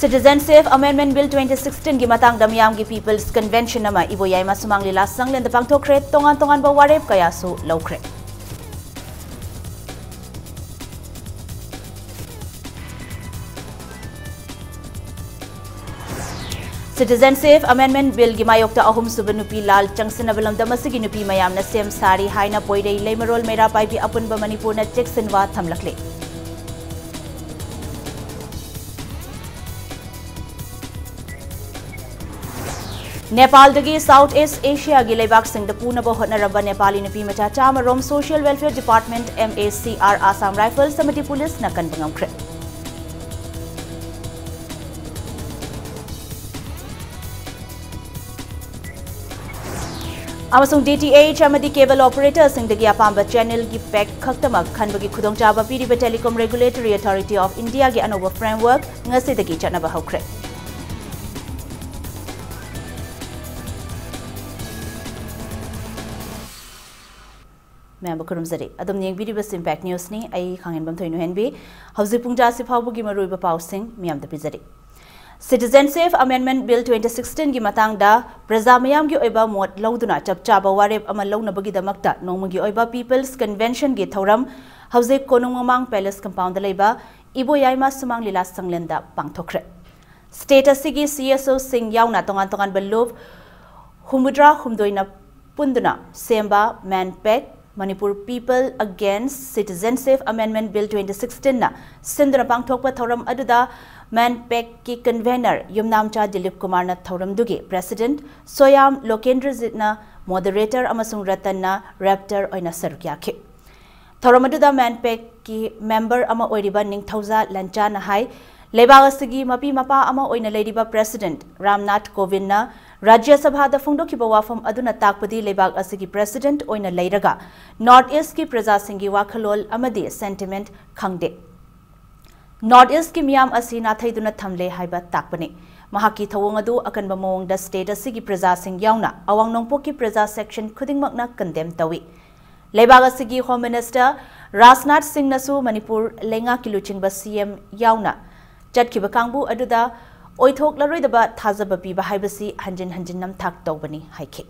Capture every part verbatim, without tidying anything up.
Citizenship Amendment Bill twenty sixteen ꯒꯤ ꯃꯇꯥꯡꯗ ꯃꯤꯌꯥꯝꯒꯤ People's Convention ꯑꯃ ꯏꯕꯣꯌꯥꯏꯃ ꯁꯨꯃꯥꯡ ꯂꯤꯂꯥ ꯁꯪꯂꯦꯟꯗ ꯄꯥꯡꯊꯣꯛꯈ꯭ꯔꯦ꯫ ꯇꯣꯉꯥꯟ ꯇꯣꯉꯥꯟꯕ ꯋꯥꯔꯦꯞ ꯀꯌꯥꯁꯨ ꯂꯧꯈ꯭ꯔꯦ꯫ Citizenship Amendment Billꯒꯤ ꯃꯥꯌꯣꯛꯇ ꯑꯍꯨꯝꯁꯨꯕ ꯅꯨꯄꯤ ꯂꯥꯜ ꯆꯪꯁꯤꯟꯅꯕ ꯂꯝꯗꯝ ꯑꯁꯤꯒꯤ ꯅꯨꯄꯤ ꯃꯌꯥꯝꯅ ꯁꯦꯝ ꯁꯥꯔꯤ ꯍꯥꯏꯅ ꯄꯣꯏꯔꯩ ꯂꯩꯃꯔꯣꯜ ꯃꯩꯔꯥ ꯄꯥꯏꯕꯤ ꯑꯄꯨꯟꯕ ꯃꯅꯤꯄꯨꯔꯅ ꯆꯦꯛꯁꯤꯟꯋꯥ ꯊꯝꯂꯛꯂꯦ꯫ ꯅꯦꯄꯥꯜꯗꯒꯤ South East Asiaꯒꯤ ꯂꯩꯕꯥꯛꯁꯤꯡꯗ ꯄꯨꯅꯕ ꯍꯣꯠꯅꯔꯝꯕ ꯅꯦꯄꯥꯂꯤ ꯅꯨꯄꯤ ꯃꯆꯥ ꯆꯥꯝꯃ ꯔꯣꯝ Social Welfare Department, M A C R, Assam Rifles ꯑꯃꯗꯤ ꯄꯨꯂꯤꯁꯅ ꯀꯟꯕ ꯉꯝꯈ꯭ꯔꯦ꯫ ꯑꯃꯁꯨꯡ D T H ꯑꯃꯗꯤ cable operatorꯁꯤꯡꯗꯒꯤ ꯑꯄꯥꯝꯕ channelꯒꯤ pack ꯈꯛꯇꯃꯛ ꯈꯟꯕꯒꯤ ꯈꯨꯗꯣꯡꯆꯥꯕ ꯄꯤꯔꯤꯕ Telecom Regulatory Authority of Indiaꯒꯤ ꯑꯅꯧꯕ framework ꯉꯁꯤꯗꯒꯤ ꯆꯠꯅꯕ ꯍꯧꯈ꯭ꯔꯦ꯫ ꯃꯌꯥꯝꯕꯨ ꯈꯨꯔꯨꯝꯖꯔꯤ꯫ ꯑꯗꯨꯝ ꯌꯦꯡꯕꯤꯔꯤꯕꯁꯤ Impact Newsꯅꯤ꯫ ꯑꯩ ꯈꯥꯡꯍꯦꯟꯕꯝ ꯊꯣꯏꯅꯨꯍꯦꯟꯕꯤ꯫ ꯍꯧꯖꯤꯛ ꯄꯨꯡ ꯇꯔꯥꯁꯤ ꯐꯥꯎꯕꯒꯤ ꯃꯔꯨꯑꯣꯏꯕ ꯄꯥꯎꯁꯤꯡ ꯃꯤꯌꯥꯝꯗ ꯄꯤꯖꯔꯤ꯫ Citizenship Amendment Bill twenty sixteenꯒꯤ ꯃꯇꯥꯡꯗ ꯄ꯭ꯔꯖꯥ ꯃꯤꯌꯥꯝꯒꯤ ꯑꯣꯏꯕ ꯃꯣꯠ ꯂꯧꯗꯨꯅ ꯆꯞ ꯆꯥꯕ ꯋꯥꯔꯦꯞ ꯑꯃ ꯂꯧꯅꯕꯒꯤꯗꯃꯛꯇ ꯅꯣꯡꯃꯒꯤ ꯑꯣꯏꯕ People's Conventionꯒꯤ ꯊꯧꯔꯝ ꯍꯧꯖꯤꯛ ꯀꯣꯅꯨꯡ ꯃꯃꯥꯡ Palace Compoundꯗ ꯂꯩꯕ ꯏꯕꯣꯌꯥꯏꯃ ꯁꯨꯃꯥꯡ ꯂꯤꯂꯥ ꯁꯪꯂꯦꯟꯗ ꯄꯥꯡꯊꯣꯛꯈ꯭ꯔꯦ꯫ State ꯑꯁꯤꯒꯤ C S Oꯁꯤꯡ ꯌꯥꯎꯅ ꯇꯣꯉꯥꯟ ꯇꯣꯉꯥꯟꯕ ꯂꯨꯞ ꯍꯨꯝꯐꯨꯇꯔꯥ ꯍꯨꯝꯗꯣꯏꯅ ꯄꯨꯟꯗꯨꯅ ꯁꯦꯝꯕ MANPACꯅ Manipur People Against Citizenship Amendment Bill twenty sixteenꯅ ꯁꯤꯟꯗꯨꯅ ꯄꯥꯡꯊꯣꯛꯄ ꯊꯧꯔꯝ ꯑꯗꯨꯗ MANPACꯀꯤ convener ꯌꯨꯝꯅꯥꯝꯆꯥ ꯗꯤꯂꯤꯞ ꯀꯨꯃꯥꯔꯅ ꯊꯧꯔꯝꯗꯨꯒꯤ president ꯁꯣꯌꯥꯝ ꯂꯣꯀꯦꯟꯗ꯭ꯔꯖꯤꯠꯅ moderator ꯑꯃꯁꯨꯡ ꯔꯇꯟꯅ raptor ꯑꯣꯏꯅ ꯁꯔꯨꯛ ꯌꯥꯈꯤ꯫ ꯊꯧꯔꯝ ꯑꯗꯨꯗ MANPACꯀꯤ member ꯑꯃ ꯑꯣꯏꯔꯤꯕ ꯅꯤꯡꯊꯧꯖꯥ ꯂꯟꯆꯥꯅ ꯍꯥꯏ, ꯂꯩꯕꯥꯛ ꯑꯁꯤꯒꯤ ꯃꯄꯤ ꯃꯄꯥ ꯑꯃ ꯑꯣꯏꯅ ꯂꯩꯔꯤꯕ president ꯔꯥꯝꯅꯥꯊ ꯀꯣꯕꯤꯟꯗꯅ ꯔꯥꯖ꯭ꯌ ꯁꯚꯥꯗ ꯐꯣꯡꯗꯣꯛꯈꯤꯕ ꯋꯥꯐꯝ ꯑꯗꯨꯅ ꯇꯥꯛꯄꯗꯤ ꯂꯩꯕꯥꯛ ꯑꯁꯤꯒꯤ president ꯑꯣꯏꯅ ꯂꯩꯔꯒ North Eastꯀꯤ ꯄ꯭ꯔꯖꯥꯁꯤꯡꯒꯤ ꯋꯥꯈꯜꯂꯣꯟ ꯑꯃꯗꯤ sentiment ꯈꯪꯗꯦ꯫ North Eastꯀꯤ ꯃꯤꯌꯥꯝ ꯑꯁꯤ ꯅꯥꯊꯩꯗꯨꯅ ꯊꯝꯂꯦ ꯍꯥꯏꯕ ꯇꯥꯛꯄꯅꯤ꯫ ꯃꯍꯥꯛꯀꯤ ꯊꯧꯑꯣꯡ ꯑꯗꯨ ꯑꯀꯟꯕ ꯃꯑꯣꯡꯗ state ꯑꯁꯤꯒꯤ ꯄ꯭ꯔꯖꯥꯁꯤꯡ ꯌꯥꯎꯅ ꯑꯋꯥꯡ ꯅꯣꯡꯄꯣꯛꯀꯤ ꯄ꯭ꯔꯖꯥ section ꯈꯨꯗꯤꯡꯃꯛꯅ condemn ꯇꯧꯏ꯫ ꯂꯩꯕꯥꯛ ꯑꯁꯤꯒꯤ Home Minister ꯔꯥꯖꯅꯥꯊ ꯁꯤꯡꯅꯁꯨ ꯃꯅꯤꯄꯨꯔ ꯂꯩꯉꯥꯛꯀꯤ ꯂꯨꯆꯤꯡꯕ C M ꯌꯥꯎꯅ ꯆꯠꯈꯤꯕ ꯀꯥꯡꯕꯨ ꯑꯗꯨꯗ ꯑꯣꯏꯊꯣꯛꯂꯔꯣꯏꯗꯕ ꯊꯥꯖꯕ ꯄꯤꯕ ꯍꯥꯏꯕꯁꯤ ꯍꯟꯖꯤꯟ ꯍꯟꯖꯤꯟ ꯅꯝꯊꯥꯛ ꯇꯧꯕꯅꯤ ꯍꯥꯏꯈꯤ꯫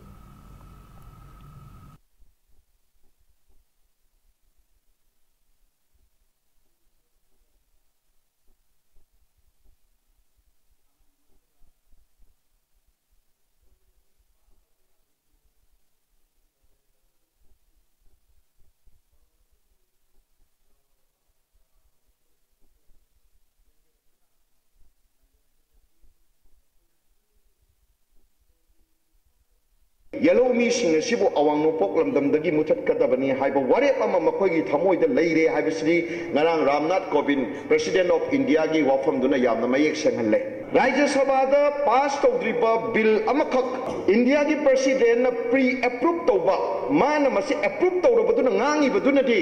ꯌꯦꯜꯍꯧꯃꯤꯁꯤꯡ ꯑꯁꯤꯕꯨ ꯑꯋꯥꯡ ꯅꯣꯡꯄꯣꯛ ꯂꯝꯗꯝꯗꯒꯤ ꯃꯨꯊꯠꯀꯗꯕꯅꯤ ꯍꯥꯏꯕ ꯋꯥꯔꯦꯞ ꯑꯃ ꯃꯈꯣꯏꯒꯤ ꯊꯃꯣꯏꯗ ꯂꯩꯔꯦ ꯍꯥꯏꯕꯁꯤꯗꯤ ꯉꯔꯥꯡ ꯔꯥꯝꯅꯥꯊ ꯀꯣꯕꯤꯟꯗ, President of Indiaꯒꯤ ꯋꯥꯐꯝꯗꯨꯅ ꯌꯥꯝꯅ ꯃꯌꯦꯛ ꯁꯦꯡꯍꯜꯂꯦ꯫ ꯔꯥꯖ꯭ꯌ ꯁꯚꯥꯗ ꯄꯥꯁ ꯇꯧꯗ꯭ꯔꯤꯕ ꯕꯤꯜ ꯑꯃꯈꯛ, ꯏꯟꯗꯤꯌꯥꯒꯤ Presidentꯅ pre approve ꯇꯧꯕ, ꯃꯥꯅ ꯃꯁꯤ approve ꯇꯧꯔꯕꯗꯨꯅ ꯉꯥꯡꯉꯤꯕꯗꯨꯅꯗꯤ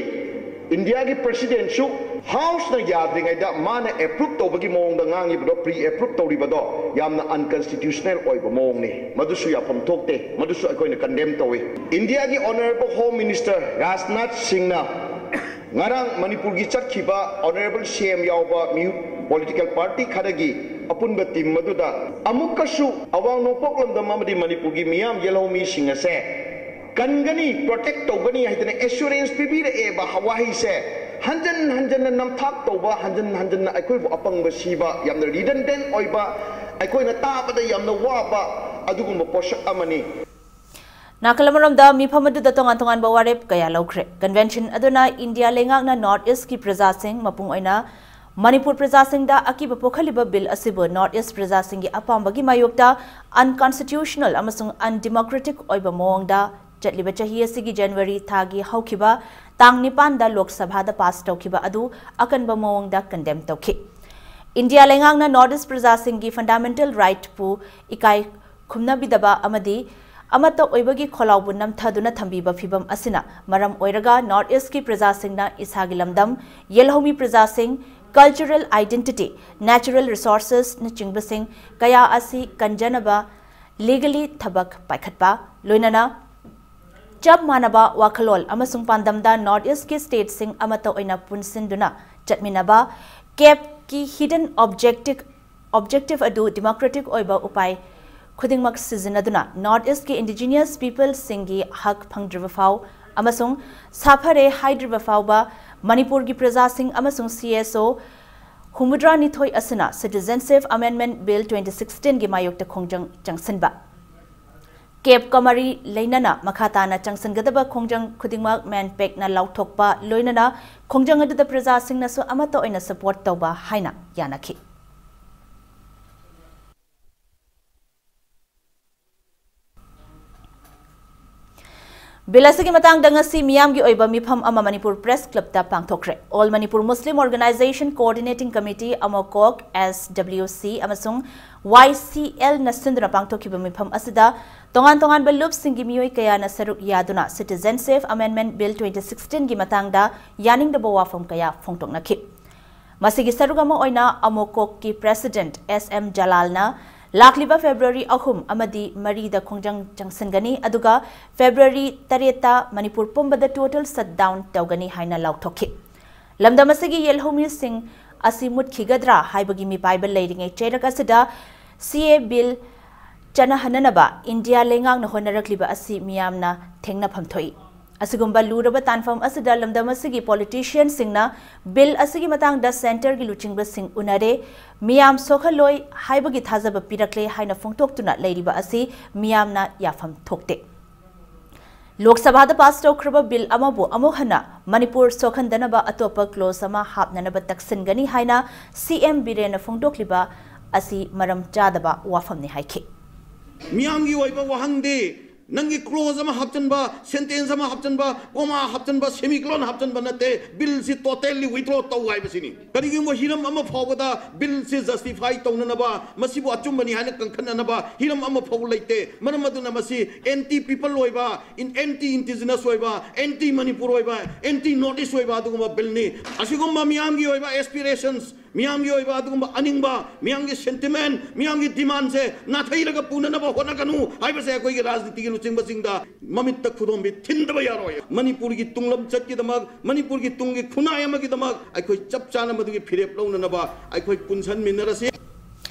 ꯏꯟꯗꯤꯌꯥꯒꯤ Presidentꯁꯨ Houseꯅ ꯌꯥꯗ꯭ꯔꯤꯉꯩꯗ ꯃꯥꯅ approve ꯇꯧꯕꯒꯤ ꯃꯑꯣꯡꯗ ꯉꯥꯡꯉꯤꯕꯗꯣ, pre approve ꯇꯧꯔꯤꯕꯗꯣ ꯌꯥꯝꯅ unconstitutional ꯑꯣꯏꯕ ꯃꯑꯣꯡꯅꯤ꯫ ꯃꯗꯨꯁꯨ ꯌꯥꯐꯝ ꯊꯣꯛꯇꯦ, ꯃꯗꯨꯁꯨ ꯑꯩꯈꯣꯏꯅ condemn ꯇꯧꯏ꯫ ꯏꯟꯗꯤꯌꯥꯒꯤ Honourable Home Minister ꯔꯥꯖꯅꯥꯊ ꯁꯤꯡꯅ ꯉꯔꯥꯡ ꯃꯅꯤꯄꯨꯔꯒꯤ ꯆꯠꯈꯤꯕ Honourable CM ꯌꯥꯎꯕ ꯃꯤꯍꯨꯠ political party ꯈꯔꯒꯤ ꯑꯄꯨꯟꯕ team ꯑꯗꯨꯗ ꯑꯃꯨꯛꯀꯁꯨ ꯑꯋꯥꯡ ꯅꯣꯡꯄꯣꯛ ꯂꯝꯗꯝ ꯑꯃꯗꯤ ꯃꯅꯤꯄꯨꯔꯒꯤ ꯃꯤꯌꯥꯝ ꯌꯦꯜꯍꯧꯃꯤꯁꯤꯡ ꯑꯁꯦ ꯀꯟꯒꯅꯤ, protect ꯇꯧꯒꯅꯤ ꯍꯥꯏꯗꯅ assurance ꯄꯤꯕꯤꯔꯛꯑꯦꯕ꯫ ꯋꯥꯍꯩꯁꯦ ꯍꯟꯖꯟ ꯍꯟꯖꯟꯅ ꯅꯝꯊꯥꯛ ꯇꯧꯕ, ꯍꯟꯖꯟ ꯍꯟꯖꯟꯅ ꯑꯩꯈꯣꯏꯕꯨ ꯑꯄꯪꯕ ꯁꯤꯕ, ꯌꯥꯝꯅ redundant ꯑꯣꯏꯕ, ꯑꯩꯈꯣꯏꯅ ꯇꯥꯕꯗ ꯌꯥꯝꯅ ꯋꯥꯕ ꯑꯗꯨꯒꯨꯝꯕ ꯄꯣꯠꯁꯛ ꯑꯃꯅꯤ꯫ ꯅꯥꯀꯜ ꯑꯃꯔꯣꯝꯗ ꯃꯤꯐꯝ ꯑꯗꯨꯗ ꯇꯣꯉꯥꯟ ꯇꯣꯉꯥꯟꯕ ꯋꯥꯔꯦꯞ ꯀꯌꯥ ꯂꯧꯈ꯭ꯔꯦ꯫ Convention ꯑꯗꯨꯅ ꯏꯟꯗꯤꯌꯥ ꯂꯩꯉꯥꯛꯅ North Eastꯀꯤ ꯄ꯭ꯔꯖꯥꯁꯤꯡ, ꯃꯄꯨꯡ ꯑꯣꯏꯅ ꯃꯅꯤꯄꯨꯔ ꯄ꯭ꯔꯖꯥꯁꯤꯡꯗ ꯑꯀꯤꯕ ꯄꯣꯛꯍꯜꯂꯤꯕ ꯕꯤꯜ ꯑꯁꯤꯕꯨ North East ꯄ꯭ꯔꯖꯥꯁꯤꯡꯒꯤ ꯑꯄꯥꯝꯕꯒꯤ ꯃꯥꯌꯣꯛꯇ unconstitutional ꯑꯃꯁꯨꯡ undemocratic ꯑꯣꯏꯕ ꯃꯑꯣꯡꯗ ꯆꯠꯂꯤꯕ ꯆꯍꯤ ꯑꯁꯤꯒꯤ January ꯊꯥꯒꯤ ꯍꯧꯈꯤꯕ ꯇꯥꯡ ꯅꯤꯄꯥꯟꯗ ꯂꯣꯛ ꯁꯚꯥꯗ pass ꯇꯧꯈꯤꯕ ꯑꯗꯨ ꯑꯀꯟꯕ ꯃꯑꯣꯡꯗ condemn ꯇꯧꯈꯤ꯫ ꯏꯟꯗꯤꯌꯥ ꯂꯩꯉꯥꯛꯅ North East ꯄ꯭ꯔꯖꯥꯁꯤꯡꯒꯤ fundamental rightꯄꯨ ꯏꯀꯥꯏ ꯈꯨꯝꯅꯕꯤꯗꯕ ꯑꯃꯗꯤ ꯑꯃꯠꯇ ꯑꯣꯏꯕꯒꯤ ꯈꯣꯜꯂꯥꯎꯕꯨ ꯅꯝꯊꯗꯨꯅ ꯊꯝꯕꯤꯕ ꯐꯤꯚꯝ ꯑꯁꯤꯅ ꯃꯔꯝ ꯑꯣꯏꯔꯒ North Eastꯀꯤ ꯄ꯭ꯔꯖꯥꯁꯤꯡꯅ ꯏꯁꯥꯒꯤ ꯂꯝꯗꯝ, ꯌꯦꯜꯍꯧꯃꯤ ꯄ꯭ꯔꯖꯥꯁꯤꯡ, cultural identity, natural resourcesꯅꯆꯤꯡꯕꯁꯤꯡ ꯀꯌꯥ ꯑꯁꯤ ꯀꯟꯖꯅꯕ legally ꯊꯕꯛ ꯄꯥꯏꯈꯠꯄ, ꯂꯣꯏꯅꯅ ꯆꯞ ꯃꯥꯟꯅꯕ ꯋꯥꯈꯜꯂꯣꯟ ꯑꯃꯁꯨꯡ ꯄꯥꯟꯗꯝꯗ North Eastꯀꯤ stateꯁꯤꯡ ꯑꯃꯠꯇ ꯑꯣꯏꯅ ꯄꯨꯟꯁꯤꯟꯗꯨꯅ ꯆꯠꯃꯤꯟꯅꯕ, Cape ꯀꯤ hidden objective, objective ꯑꯗꯨ democratic ꯑꯣꯏꯕ ꯎꯄꯥꯏ ꯈꯨꯗꯤꯡꯃꯛ ꯁꯤꯖꯤꯟꯅꯗꯨꯅ North East ꯀꯤ indigenous people ꯁꯤꯡꯒꯤ ꯍꯛ ꯐꯪꯗ꯭ꯔꯤꯕ ꯐꯥꯎ ꯑꯃꯁꯨꯡ ꯁꯥꯐꯔꯦ ꯍꯥꯏꯗ꯭ꯔꯤꯕ ꯐꯥꯎꯕ ꯃꯅꯤꯄꯨꯔꯒꯤ ꯄ꯭ꯔꯖꯥꯁꯤꯡ ꯑꯃꯁꯨꯡ C S O ꯍꯨꯝꯐꯨꯇꯔꯥꯅꯤꯊꯣꯏ ꯑꯁꯤꯅ Citizenship Amendment Bill twenty sixteen ꯒꯤ ꯃꯥꯌꯣꯛꯇ ꯈꯣꯡꯖꯪ ꯆꯪꯁꯤꯟꯕ꯫ ꯀꯦꯞꯀ ꯃꯔꯤ ꯂꯩꯅꯅ ꯃꯈꯥ ꯇꯥꯅ ꯆꯪꯁꯤꯟꯒꯗꯕ ꯈꯣꯡꯖꯪ ꯈꯨꯗꯤꯡꯃꯛ ꯃꯦꯟ ꯄꯦꯛꯅ ꯂꯥꯎꯊꯣꯛꯄ ꯂꯣꯏꯅꯅ ꯈꯣꯡꯖꯪ ꯑꯗꯨꯗ ꯄ꯭ꯔꯖꯥꯁꯤꯡꯅꯁꯨ ꯑꯃꯠꯇ ꯑꯣꯏꯅ support ꯇꯧꯕ ꯍꯥꯏꯅ ꯌꯥꯅꯈꯤ꯫ ꯕꯤꯜ ꯑꯁꯤꯒꯤ ꯃꯇꯥꯡꯗ ꯉꯁꯤ ꯃꯤꯌꯥꯝꯒꯤ ꯑꯣꯏꯕ ꯃꯤꯐꯝ ꯑꯃ ꯃꯅꯤꯄꯨꯔ ꯄ꯭ꯔꯦꯁ ꯀ꯭ꯂꯕꯇ ꯄꯥꯡꯊꯣꯛꯈ꯭ꯔꯦ꯫ All Manipur Muslim Organisation Coordinating Committee, ꯑꯃꯣꯀꯣꯛ, S W C ꯑꯃꯁꯨꯡ Y C L ꯅ ꯁꯤꯟꯗꯨꯅ ꯄꯥꯡꯊꯣꯛꯈꯤꯕ ꯃꯤꯐꯝ ꯑꯁꯤꯗ ꯇꯣꯉꯥꯟ ꯇꯣꯉꯥꯟꯕ ꯂꯨꯞꯁꯤꯡꯒꯤ ꯃꯤꯑꯣꯏ ꯀꯌꯥꯅ ꯁꯔꯨꯛ ꯌꯥꯗꯨꯅ Citizenship Amendment Bill twenty sixteen ꯒꯤ ꯃꯇꯥꯡꯗ ꯌꯥꯅꯤꯡꯗꯕ ꯋꯥꯐꯝ ꯀꯌꯥ ꯐꯣꯡꯗꯣꯛꯅꯈꯤ꯫ ꯃꯁꯤꯒꯤ ꯁꯔꯨꯛ ꯑꯃ ꯑꯣꯏꯅ ꯑꯃꯣꯀꯣꯛꯀꯤ President S M ꯖꯂꯥꯜꯅ ꯂꯥꯛꯂꯤꯕ February ꯑꯍꯨꯝ ꯑꯃꯗꯤ ꯃꯔꯤꯗ ꯈꯣꯡꯖꯪ ꯆꯪꯁꯤꯟꯒꯅꯤ, ꯑꯗꯨꯒ February ꯇꯔꯦꯠꯇ ꯃꯅꯤꯄꯨꯔ ꯄꯨꯝꯕꯗ total shutdown ꯇꯧꯒꯅꯤ ꯍꯥꯏꯅ ꯂꯥꯎꯊꯣꯛꯈꯤ꯫ ꯂꯝꯗꯝ ꯑꯁꯤꯒꯤ ꯌꯦꯜꯍꯧꯃꯤꯁꯤꯡ ꯑꯁꯤ ꯃꯨꯠꯈꯤꯒꯗ꯭ꯔꯥ ꯍꯥꯏꯕꯒꯤ ꯃꯤꯄꯥꯏꯕ ꯂꯩꯔꯤꯉꯩ ꯆꯩꯔꯛ ꯑꯁꯤꯗ C A Bill ꯆꯠꯅꯍꯟꯅꯅꯕ ꯏꯟꯗꯤꯌꯥ ꯂꯩꯉꯥꯛꯅ ꯍꯣꯠꯅꯔꯛꯂꯤꯕ ꯑꯁꯤ ꯃꯤꯌꯥꯝꯅ ꯊꯦꯡꯅꯐꯝ ꯊꯣꯛꯏ꯫ ꯑꯁꯤꯒꯨꯝꯕ ꯂꯨꯔꯕ ꯇꯥꯟꯐꯝ ꯑꯁꯤꯗ ꯂꯝꯗꯝ ꯑꯁꯤꯒꯤ politician ꯁꯤꯡꯅ Bill ꯑꯁꯤꯒꯤ ꯃꯇꯥꯡꯗ centre ꯒꯤ ꯂꯨꯆꯤꯡꯕꯁꯤꯡ ꯎꯅꯔꯦ, ꯃꯤꯌꯥꯝ ꯁꯣꯛꯍꯜꯂꯣꯏ ꯍꯥꯏꯕꯒꯤ ꯊꯥꯖꯕ ꯄꯤꯔꯛꯂꯦ ꯍꯥꯏꯅ ꯐꯣꯡꯗꯣꯛꯇꯨꯅ ꯂꯩꯔꯤꯕ ꯑꯁꯤ ꯃꯤꯌꯥꯝꯅ ꯌꯥꯐꯝ ꯊꯣꯛꯇꯦ꯫ ꯂꯣꯛ ꯁꯚꯥꯗ pass ꯇꯧꯈ꯭ꯔꯕ Bill ꯑꯃꯕꯨ ꯑꯃꯨꯛ ꯍꯟꯅ ꯃꯅꯤꯄꯨꯔ ꯁꯣꯛꯍꯟꯗꯅꯕ ꯑꯇꯣꯞꯄ clause ꯑꯃ ꯍꯥꯞꯅꯅꯕ ꯇꯛꯁꯤꯟꯒꯅꯤ ꯍꯥꯏꯅ C M ꯕꯤꯔꯦꯟꯅ ꯐꯣꯡꯗꯣꯛꯂꯤꯕ ꯑꯁꯤ ꯃꯔꯝ ꯆꯥꯗꯕ ꯋꯥꯐꯝꯅꯤ ꯍꯥꯏꯈꯤ꯫ ꯃꯤꯌꯥꯝꯒꯤ ꯑꯣꯏꯕ ꯋꯥꯍꯪꯗꯤ ꯅꯪꯒꯤ clause ꯑꯃ ꯍꯥꯞꯆꯤꯟꯕ, sentence ꯑꯃ ꯍꯥꯞꯆꯤꯟꯕ, comma ꯍꯥꯞꯆꯤꯟꯕ, semicolon ꯍꯥꯞꯆꯤꯟꯕ ꯅꯠꯇꯦ, Bill ꯁꯤ totally withdraw ꯇꯧ ꯍꯥꯏꯕꯁꯤꯅꯤ꯫ ꯀꯔꯤꯒꯨꯝꯕ ꯍꯤꯔꯝ ꯑꯃ ꯐꯥꯎꯕꯗ Bill ꯁꯤ justify ꯇꯧꯅꯅꯕ, ꯃꯁꯤꯕꯨ ꯑꯆꯨꯝꯕꯅꯤ ꯍꯥꯏꯅ ꯀꯟꯈꯠꯅꯅꯕ ꯍꯤꯔꯝ ꯑꯃ ꯐꯥꯎꯕ ꯂꯩꯇꯦ꯫ ꯃꯔꯝ ꯑꯗꯨꯅ ꯃꯁꯤ anti people ꯑꯣꯏꯕ, in-, anti indigenous ꯑꯣꯏꯕ, anti ꯃꯅꯤꯄꯨꯔ ꯑꯣꯏꯕ, anti North East ꯑꯣꯏꯕ ꯑꯗꯨꯒꯨꯝꯕ Bill ꯅꯤ꯫ ꯑꯁꯤꯒꯨꯝꯕ ꯃꯤꯌꯥꯝꯒꯤ ꯑꯣꯏꯕ aspirations ꯃꯤꯌꯥꯝꯒꯤ ꯑꯣꯏꯕ ꯑꯗꯨꯒꯨꯝꯕ ꯑꯅꯤꯡꯕ, ꯃꯤꯌꯥꯝꯒꯤ sentiment, ꯃꯤꯌꯥꯝꯒꯤ demandꯁꯦ ꯅꯥꯊꯩꯔꯒ ꯄꯨꯅꯅꯕ ꯍꯣꯠꯅꯒꯅꯨ ꯍꯥꯏꯕꯁꯦ ꯑꯩꯈꯣꯏꯒꯤ ꯔꯥꯖꯅꯤꯇꯤꯒꯤ ꯂꯨꯆꯤꯡꯕꯁꯤꯡꯗ ꯃꯃꯤꯠꯇ ꯈꯨꯗꯣꯝꯕꯤ ꯊꯤꯟꯗꯕ ꯌꯥꯔꯣꯏ꯫ ꯃꯅꯤꯄꯨꯔꯒꯤ ꯇꯨꯡꯂꯝꯆꯠꯀꯤꯗꯃꯛ, ꯃꯅꯤꯄꯨꯔꯒꯤ ꯇꯨꯡꯒꯤ ꯈꯨꯟꯅꯥꯏ ꯑꯃꯒꯤꯗꯃꯛ ꯑꯩꯈꯣꯏ ꯆꯞ ꯆꯥꯅ ꯃꯗꯨꯒꯤ ꯐꯤꯔꯦꯞ ꯂꯧꯅꯅꯕ ꯑꯩꯈꯣꯏ ꯄꯨꯟꯁꯟꯃꯤꯟꯅꯔꯁꯤ꯫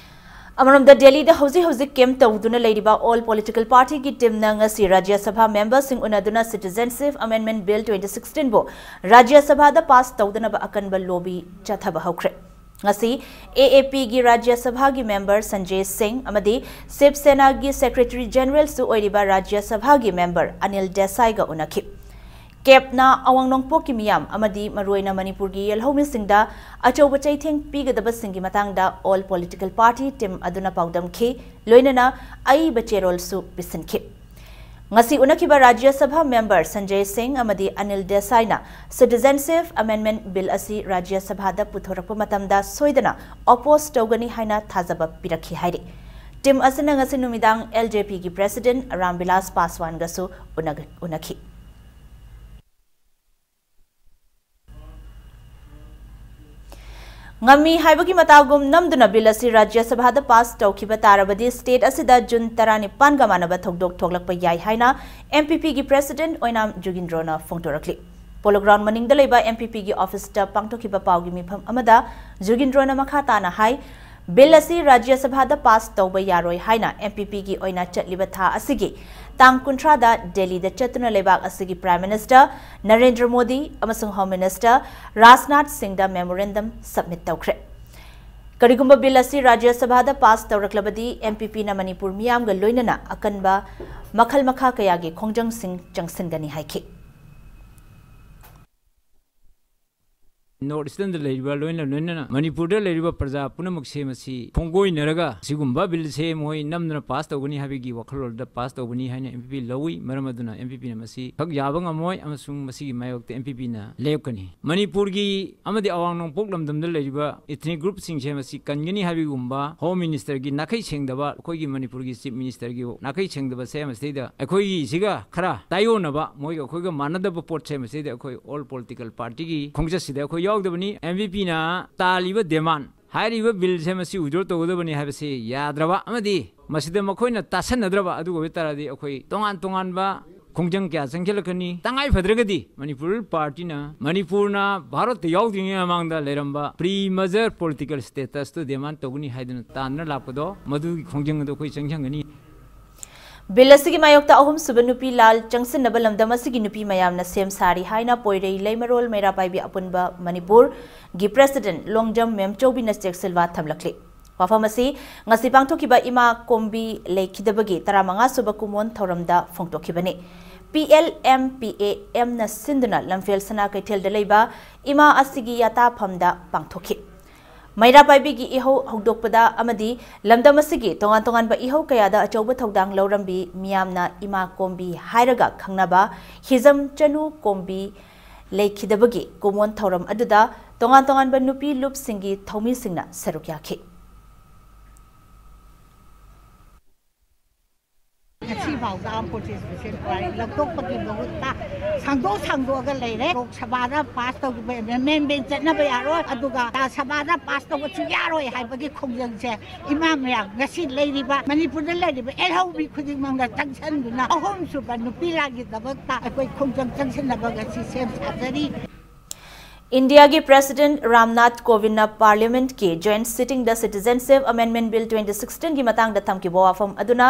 ꯑꯃꯔꯣꯝꯗ, ꯗꯦꯜꯂꯤꯗ ꯍꯧꯖꯤꯛ ꯍꯧꯖꯤꯛ camp ꯇꯧꯗꯨꯅ ꯂꯩꯔꯤꯕ all political partyꯒꯤ teamꯅ ꯉꯁꯤ ꯔꯥꯖ꯭ꯌ ꯁꯚꯥ memberꯁꯤꯡ ꯎꯅꯗꯨꯅ Citizenship Amendment Bill twenty sixteenꯕꯨ ꯔꯥꯖ꯭ꯌ ꯁꯚꯥꯗ pass ꯇꯧꯗꯅꯕ ꯑꯀꯟꯕ lobby ꯆꯠꯊꯕ ꯍꯧꯈ꯭ꯔꯦ꯫ ꯉꯁꯤ AAPꯒꯤ ꯔꯥꯖ꯭ꯌ ꯁꯚꯥꯒꯤ member ꯁꯟꯖꯦ ꯁꯤꯡ ꯑꯃꯗꯤ ꯁꯤꯕ ꯁꯦꯅꯥꯒꯤ Secretary Generalꯁꯨ ꯑꯣꯏꯔꯤꯕ ꯔꯥꯖ꯭ꯌ ꯁꯚꯥꯒꯤ member ꯑꯅꯤꯜ ꯗꯦꯁꯥꯏꯒ ꯎꯅꯈꯤ꯫ Capꯅ ꯑꯋꯥꯡ ꯅꯣꯡꯄꯣꯛꯀꯤ ꯃꯤꯌꯥꯝ ꯑꯃꯗꯤ ꯃꯔꯨꯑꯣꯏꯅ ꯃꯅꯤꯄꯨꯔꯒꯤ ꯌꯦꯜꯍꯧꯃꯤꯁꯤꯡꯗ ꯑꯆꯧꯕ ꯆꯩꯊꯦꯡ ꯄꯤꯒꯗꯕꯁꯤꯡꯒꯤ ꯃꯇꯥꯡꯗ all political party team ꯑꯗꯨꯅ ꯄꯥꯎꯗꯝꯈꯤ, ꯂꯣꯏꯅꯅ ꯑꯏꯕ ꯆꯦꯔꯣꯜꯁꯨ ꯄꯤꯁꯤꯟꯈꯤ꯫ ꯉꯁꯤ ꯎꯅꯈꯤꯕ ꯔꯥꯖ꯭ꯌ ꯁꯚꯥ member ꯁꯟꯖꯦ ꯁꯤꯡ ꯑꯃꯗꯤ ꯑꯅꯤꯜ ꯗꯦꯁꯥꯏꯅ Citizenship Amendment Bill ꯑꯁꯤ ꯔꯥꯖ꯭ꯌ ꯁꯚꯥꯗ ꯄꯨꯊꯣꯔꯛꯄ ꯃꯇꯝꯗ ꯁꯣꯏꯗꯅ oppose ꯇꯧꯒꯅꯤ ꯍꯥꯏꯅ ꯊꯥꯖꯕ ꯄꯤꯔꯛꯈꯤ ꯍꯥꯏꯔꯤ꯫ Team ꯑꯁꯤꯅ ꯉꯁꯤ ꯅꯨꯃꯤꯗꯥꯡ LJPꯒꯤ President ꯔꯥꯝ ꯕꯤꯂꯥꯁ ꯄꯥꯁꯋꯥꯟꯒꯁꯨ ꯎꯅꯒ-, ꯎꯅꯈꯤ꯫ ꯉꯝꯃꯤ ꯍꯥꯏꯕꯒꯤ ꯃꯇꯥꯒꯨꯝ ꯅꯝꯗꯨꯅ bill ꯑꯁꯤ ꯔꯥꯖ꯭ꯌ ꯁꯚꯥꯗ pass ꯇꯧꯈꯤꯕ ꯇꯥꯔꯕꯗꯤ state ꯑꯁꯤꯗ June ꯇꯔꯥꯅꯤꯄꯥꯟꯒ ꯃꯥꯟꯅꯕ ꯊꯧꯗꯣꯛ ꯊꯣꯛꯂꯛꯄ ꯌꯥꯏ ꯍꯥꯏꯅ NPPꯒꯤ President ꯑꯣꯏꯅꯥꯝ ꯖꯨꯒꯤꯟꯗ꯭ꯔꯣꯅ ꯐꯣꯡꯗꯣꯔꯛꯂꯤ꯫ Polo Ground ꯃꯅꯤꯡꯗ ꯂꯩꯕ NPPꯒꯤ officeꯇ ꯄꯥꯡꯊꯣꯛꯈꯤꯕ ꯄꯥꯎꯒꯤ ꯃꯤꯐꯝ ꯑꯃꯗ ꯖꯨꯒꯤꯟꯗ꯭ꯔꯣꯅ ꯃꯈꯥ ꯇꯥꯅ ꯍꯥꯏ, bill ꯑꯁꯤ ꯔꯥꯖ꯭ꯌ ꯁꯚꯥꯗ pass ꯇꯧꯕ ꯌꯥꯔꯣꯏ ꯍꯥꯏꯅ NPPꯒꯤ ꯑꯣꯏꯅ ꯆꯠꯂꯤꯕ ꯊꯥ ꯑꯁꯤꯒꯤ ꯇꯥꯡ ꯀꯨꯟꯊ꯭ꯔꯥꯗ ꯗꯦꯜꯂꯤꯗ ꯆꯠꯇꯨꯅ ꯂꯩꯕꯥꯛ ꯑꯁꯤꯒꯤ Prime Minister ꯅꯔꯦꯟꯗ꯭ꯔ ꯃꯣꯗꯤ ꯑꯃꯁꯨꯡ Home Minister ꯔꯥꯖꯅꯥꯊ ꯁꯤꯡꯗ memorandum submit ꯇꯧꯈ꯭ꯔꯦ꯫ ꯀꯔꯤꯒꯨꯝꯕ bill ꯑꯁꯤ ꯔꯥꯖ꯭ꯌ ꯁꯚꯥꯗ pass ꯇꯧꯔꯛꯂꯕꯗꯤ NPPꯅ ꯃꯅꯤꯄꯨꯔ ꯃꯤꯌꯥꯝꯒ ꯂꯣꯏꯅꯅ ꯑꯀꯟꯕ ꯃꯈꯜ ꯃꯈꯥ ꯀꯌꯥꯒꯤ ꯈꯣꯡꯖꯪꯁꯤꯡ ꯆꯪꯁꯤꯟꯒꯅꯤ ꯍꯥꯏꯈꯤ꯫ North Easternꯗ ꯂꯩꯔꯤꯕ ꯂꯣꯏꯅ ꯂꯣꯏꯅꯅ ꯃꯅꯤꯄꯨꯔꯗ ꯂꯩꯔꯤꯕ ꯄ꯭ꯔꯖꯥ ꯄꯨꯝꯅꯃꯛꯁꯦ ꯃꯁꯤ ꯈꯣꯡꯒꯣꯏꯅꯔꯒ ꯁꯤꯒꯨꯝꯕ billꯁꯦ ꯃꯈꯣꯏ ꯅꯝꯗꯨꯅ pass ꯇꯧꯒꯅꯤ ꯍꯥꯏꯕꯒꯤ ꯋꯥꯈꯜꯂꯣꯟꯗ pass ꯇꯧꯕꯅꯤ ꯍꯥꯏꯅ NPP ꯂꯧꯏ꯫ ꯃꯔꯝ ꯑꯗꯨꯅ NPPꯅ ꯃꯁꯤ ꯈꯛ ꯌꯥꯕ ꯉꯝꯃꯣꯏ ꯑꯃꯁꯨꯡ ꯃꯁꯤꯒꯤ ꯃꯥꯌꯣꯛꯇ NPPꯅ ꯂꯦꯞꯀꯅꯤ꯫ ꯃꯅꯤꯄꯨꯔꯒꯤ ꯑꯃꯗꯤ ꯑꯋꯥꯡ ꯅꯣꯡꯄꯣꯛ ꯂꯝꯗꯝꯗ ꯂꯩꯔꯤꯕ ethnic groupꯁꯤꯡꯁꯦ ꯃꯁꯤ ꯀꯟꯒꯅꯤ ꯍꯥꯏꯕꯒꯨꯝꯕ Home Ministerꯒꯤ ꯅꯥꯈꯩ ꯁꯦꯡꯗꯕ, ꯑꯩꯈꯣꯏꯒꯤ ꯃꯅꯤꯄꯨꯔꯒꯤ Chief Ministerꯒꯤ ꯅꯥꯈꯩ ꯁꯦꯡꯗꯕꯁꯦ ꯃꯁꯤꯗꯩꯗ ꯑꯩꯈꯣꯏꯒꯤꯁꯤꯒ ꯈꯔ ꯇꯥꯏꯑꯣꯟꯅꯕ, ꯃꯣꯏꯒ ꯑꯩꯈꯣꯏꯒ ꯃꯥꯟꯅꯗꯕ ꯄꯣꯠꯁꯦ ꯃꯁꯤꯗꯩꯗ ꯑꯩꯈꯣꯏ all political partyꯒꯤ ꯈꯣꯡꯆꯠꯁꯤꯗ ꯑꯩꯈꯣꯏ ꯌꯥꯎꯗꯕꯅꯤ꯫ ꯑꯦꯝ ꯚꯤ ꯄꯤꯅ ꯇꯥꯜꯂꯤꯕ ꯗꯤꯃꯥꯟ, ꯍꯥꯏꯔꯤꯕ ꯕꯤꯜꯁꯦ ꯃꯁꯤ ꯋꯤꯗ꯭ꯔꯣ ꯇꯧꯒꯗꯕꯅꯤ ꯍꯥꯏꯕꯁꯤ ꯌꯥꯗ꯭ꯔꯕ ꯑꯃꯗꯤ ꯃꯁꯤꯗ ꯃꯈꯣꯏꯅ ꯇꯥꯁꯟꯅꯗ꯭ꯔꯕ ꯑꯗꯨ ꯑꯣꯏꯕ ꯇꯥꯔꯗꯤ ꯑꯩꯈꯣꯏ ꯇꯣꯉꯥꯟ ꯇꯣꯉꯥꯟꯕ ꯈꯣꯡꯖꯪ ꯀꯌꯥ ꯆꯪꯁꯤꯜꯂꯛꯀꯅꯤ꯫ ꯇꯉꯥꯏ ꯐꯗ꯭ꯔꯒꯗꯤ ꯃꯅꯤꯄꯨꯔ ꯄꯥꯔꯇꯤꯅ ꯃꯅꯤꯄꯨꯔꯅ ꯚꯥꯔꯠꯇ ꯌꯥꯎꯗ꯭ꯔꯤꯉꯩ ꯃꯃꯥꯡꯗ ꯂꯩꯔꯝꯕ ꯄ꯭ꯔꯤ ꯃꯔꯖꯔ ꯄꯣꯂꯤꯇꯤꯀꯦꯜ ꯁ꯭ꯇꯦꯇꯁꯇꯨ ꯗꯤꯃꯥꯟ ꯇꯧꯒꯅꯤ ꯍꯥꯏꯗꯨꯅ ꯇꯥꯟꯗꯨꯅ ꯂꯥꯛꯄꯗꯣ, ꯃꯗꯨꯒꯤ ꯈꯣꯡꯖꯪ ꯑꯗꯨ ꯑꯩꯈꯣꯏ ꯆꯪꯁꯤꯟꯒꯅꯤ꯫ ꯕꯤꯜ ꯑꯁꯤꯒꯤ ꯃꯥꯌꯣꯛꯇ ꯑꯍꯨꯝꯁꯨꯕ ꯅꯨꯄꯤ ꯂꯥꯜ ꯆꯪꯁꯤꯟꯅꯕ ꯂꯝꯗꯝ ꯑꯁꯤꯒꯤ ꯅꯨꯄꯤ ꯃꯌꯥꯝꯅ ꯁꯦꯝ ꯁꯥꯔꯤ ꯍꯥꯏꯅ ꯄꯣꯏꯔꯩ ꯂꯩꯃꯔꯣꯜ ꯃꯩꯔꯥ ꯄꯥꯏꯕꯤ ꯑꯄꯨꯟꯕ ꯃꯅꯤꯄꯨꯔꯒꯤ ꯄ꯭ꯔꯦꯁꯤꯗꯦꯟꯠ ꯂꯣꯡꯖꯝ ꯃꯦꯝꯆꯧꯕꯤꯅ ꯆꯦꯛꯁꯤꯜꯋꯥ ꯊꯝꯂꯛꯂꯤ꯫ ꯋꯥꯐꯝ ꯑꯁꯤ ꯉꯁꯤ ꯄꯥꯡꯊꯣꯛꯈꯤꯕ ꯏꯃꯥ ꯀꯣꯝꯕꯤ ꯂꯩꯈꯤꯗꯕꯒꯤ ꯇꯔꯥꯃꯉꯥ ꯁꯨꯕ ꯀꯨꯃꯣꯟ ꯊꯧꯔꯝꯗ ꯐꯣꯡꯗꯣꯛꯈꯤꯕꯅꯤ꯫ ꯄꯤ ꯑꯦꯜ ꯑꯦꯝ ꯄꯤ ꯑꯦ ꯑꯦꯝꯅ ꯁꯤꯟꯗꯨꯅ ꯂꯝꯐꯦꯜ ꯁꯅꯥ ꯀꯩꯊꯦꯜꯗ ꯂꯩꯕ ꯏꯃꯥ ꯑꯁꯤꯒꯤ ꯌꯥꯇꯥꯐꯝꯗ ꯄꯥꯡꯊꯣꯛꯈꯤ꯫ ꯃꯩꯔꯥ ꯄꯥꯏꯕꯤꯒꯤ ꯏꯍꯧ ꯍꯧꯗꯣꯛꯄꯗ ꯑꯃꯗꯤ ꯂꯝꯗꯝ ꯑꯁꯤꯒꯤ ꯇꯣꯉꯥꯟ ꯇꯣꯉꯥꯟꯕ ꯏꯍꯧ ꯀꯌꯥꯗ ꯑꯆꯧꯕ ꯊꯧꯗꯥꯡ ꯂꯧꯔꯝꯕꯤ ꯃꯤꯌꯥꯝꯅ ꯏꯃꯥ ꯀꯣꯝꯕꯤ ꯍꯥꯏꯔꯒ ꯈꯪꯅꯕ ꯍꯤꯖꯝ ꯆꯅꯨ ꯀꯣꯝꯕꯤ ꯂꯩꯈꯤꯗꯕꯒꯤ ꯀꯨꯃꯣꯟ ꯊꯧꯔꯝ ꯑꯗꯨꯗ ꯇꯣꯉꯥꯟ ꯇꯣꯉꯥꯟꯕ ꯅꯨꯄꯤ ꯂꯨꯞꯁꯤꯡꯒꯤ ꯊꯧꯃꯤꯁꯤꯡꯅ ꯁꯔꯨꯛ ꯌꯥꯈꯤ꯫ ꯉꯁꯤ ꯐꯥꯎꯗ ꯑꯥꯔꯝ ꯐꯣꯔꯁꯦꯁ ꯄ꯭ꯔꯥꯏ ꯂꯧꯊꯣꯛꯄꯒꯤ ꯃꯍꯨꯠꯇ ꯁꯥꯡꯗꯣꯛ ꯁꯥꯡꯗꯣꯛꯑꯒ ꯂꯩꯔꯦ꯫ ꯂꯣꯛ ꯁꯚꯥꯗ ꯄꯥꯁ ꯇꯧꯈꯤꯕ ꯑꯦꯃꯦꯟꯃꯦꯟ ꯆꯠꯅꯕ ꯌꯥꯔꯣꯏ, ꯑꯗꯨꯒ ꯔꯥꯖ꯭ꯌ ꯁꯚꯥꯗ ꯄꯥꯁ ꯇꯧꯕꯁꯨ ꯌꯥꯔꯣꯏ ꯍꯥꯏꯕꯒꯤ ꯈꯣꯡꯖꯪꯁꯦ ꯏꯃꯥ ꯃꯌꯥꯝ, ꯉꯁꯤ ꯂꯩꯔꯤꯕ ꯃꯅꯤꯄꯨꯔꯗ ꯂꯩꯔꯤꯕ ꯑꯦꯜꯍꯧꯃꯤ ꯈꯨꯗꯤꯡꯃꯛꯅ ꯆꯪꯁꯤꯟꯗꯨꯅ ꯑꯍꯨꯝꯁꯨꯕ ꯅꯨꯄꯤ ꯂꯥꯟꯒꯤꯗꯃꯛꯇ ꯑꯩꯈꯣꯏ ꯈꯣꯡꯖꯪ ꯆꯪꯁꯤꯟꯅꯕ ꯉꯁꯤ ꯁꯦꯝ ꯁꯥꯖꯔꯤ꯫ ꯏꯟꯗꯤꯌꯥꯒꯤ ꯄ꯭ꯔꯦꯁꯤꯗꯦꯟꯠ ꯔꯥꯝꯅꯥꯊ ꯀꯣꯕꯤꯟꯗꯅ ꯄꯥꯔꯂꯤꯌꯥꯃꯦꯟꯠꯀꯤ ꯖꯣꯏꯟꯠ ꯁꯤꯇꯤꯡꯗ ꯁꯤꯇꯤꯖꯦꯟꯁꯤꯞ ꯑꯃꯦꯟꯗꯃꯦꯟꯠ ꯕꯤꯜ ꯇ꯭ꯋꯦꯟꯇꯤ ꯁꯤꯛꯁꯇꯤꯟꯒꯤ ꯃꯇꯥꯡꯗ ꯊꯝꯈꯤꯕ ꯋꯥꯐꯝ ꯑꯗꯨꯅ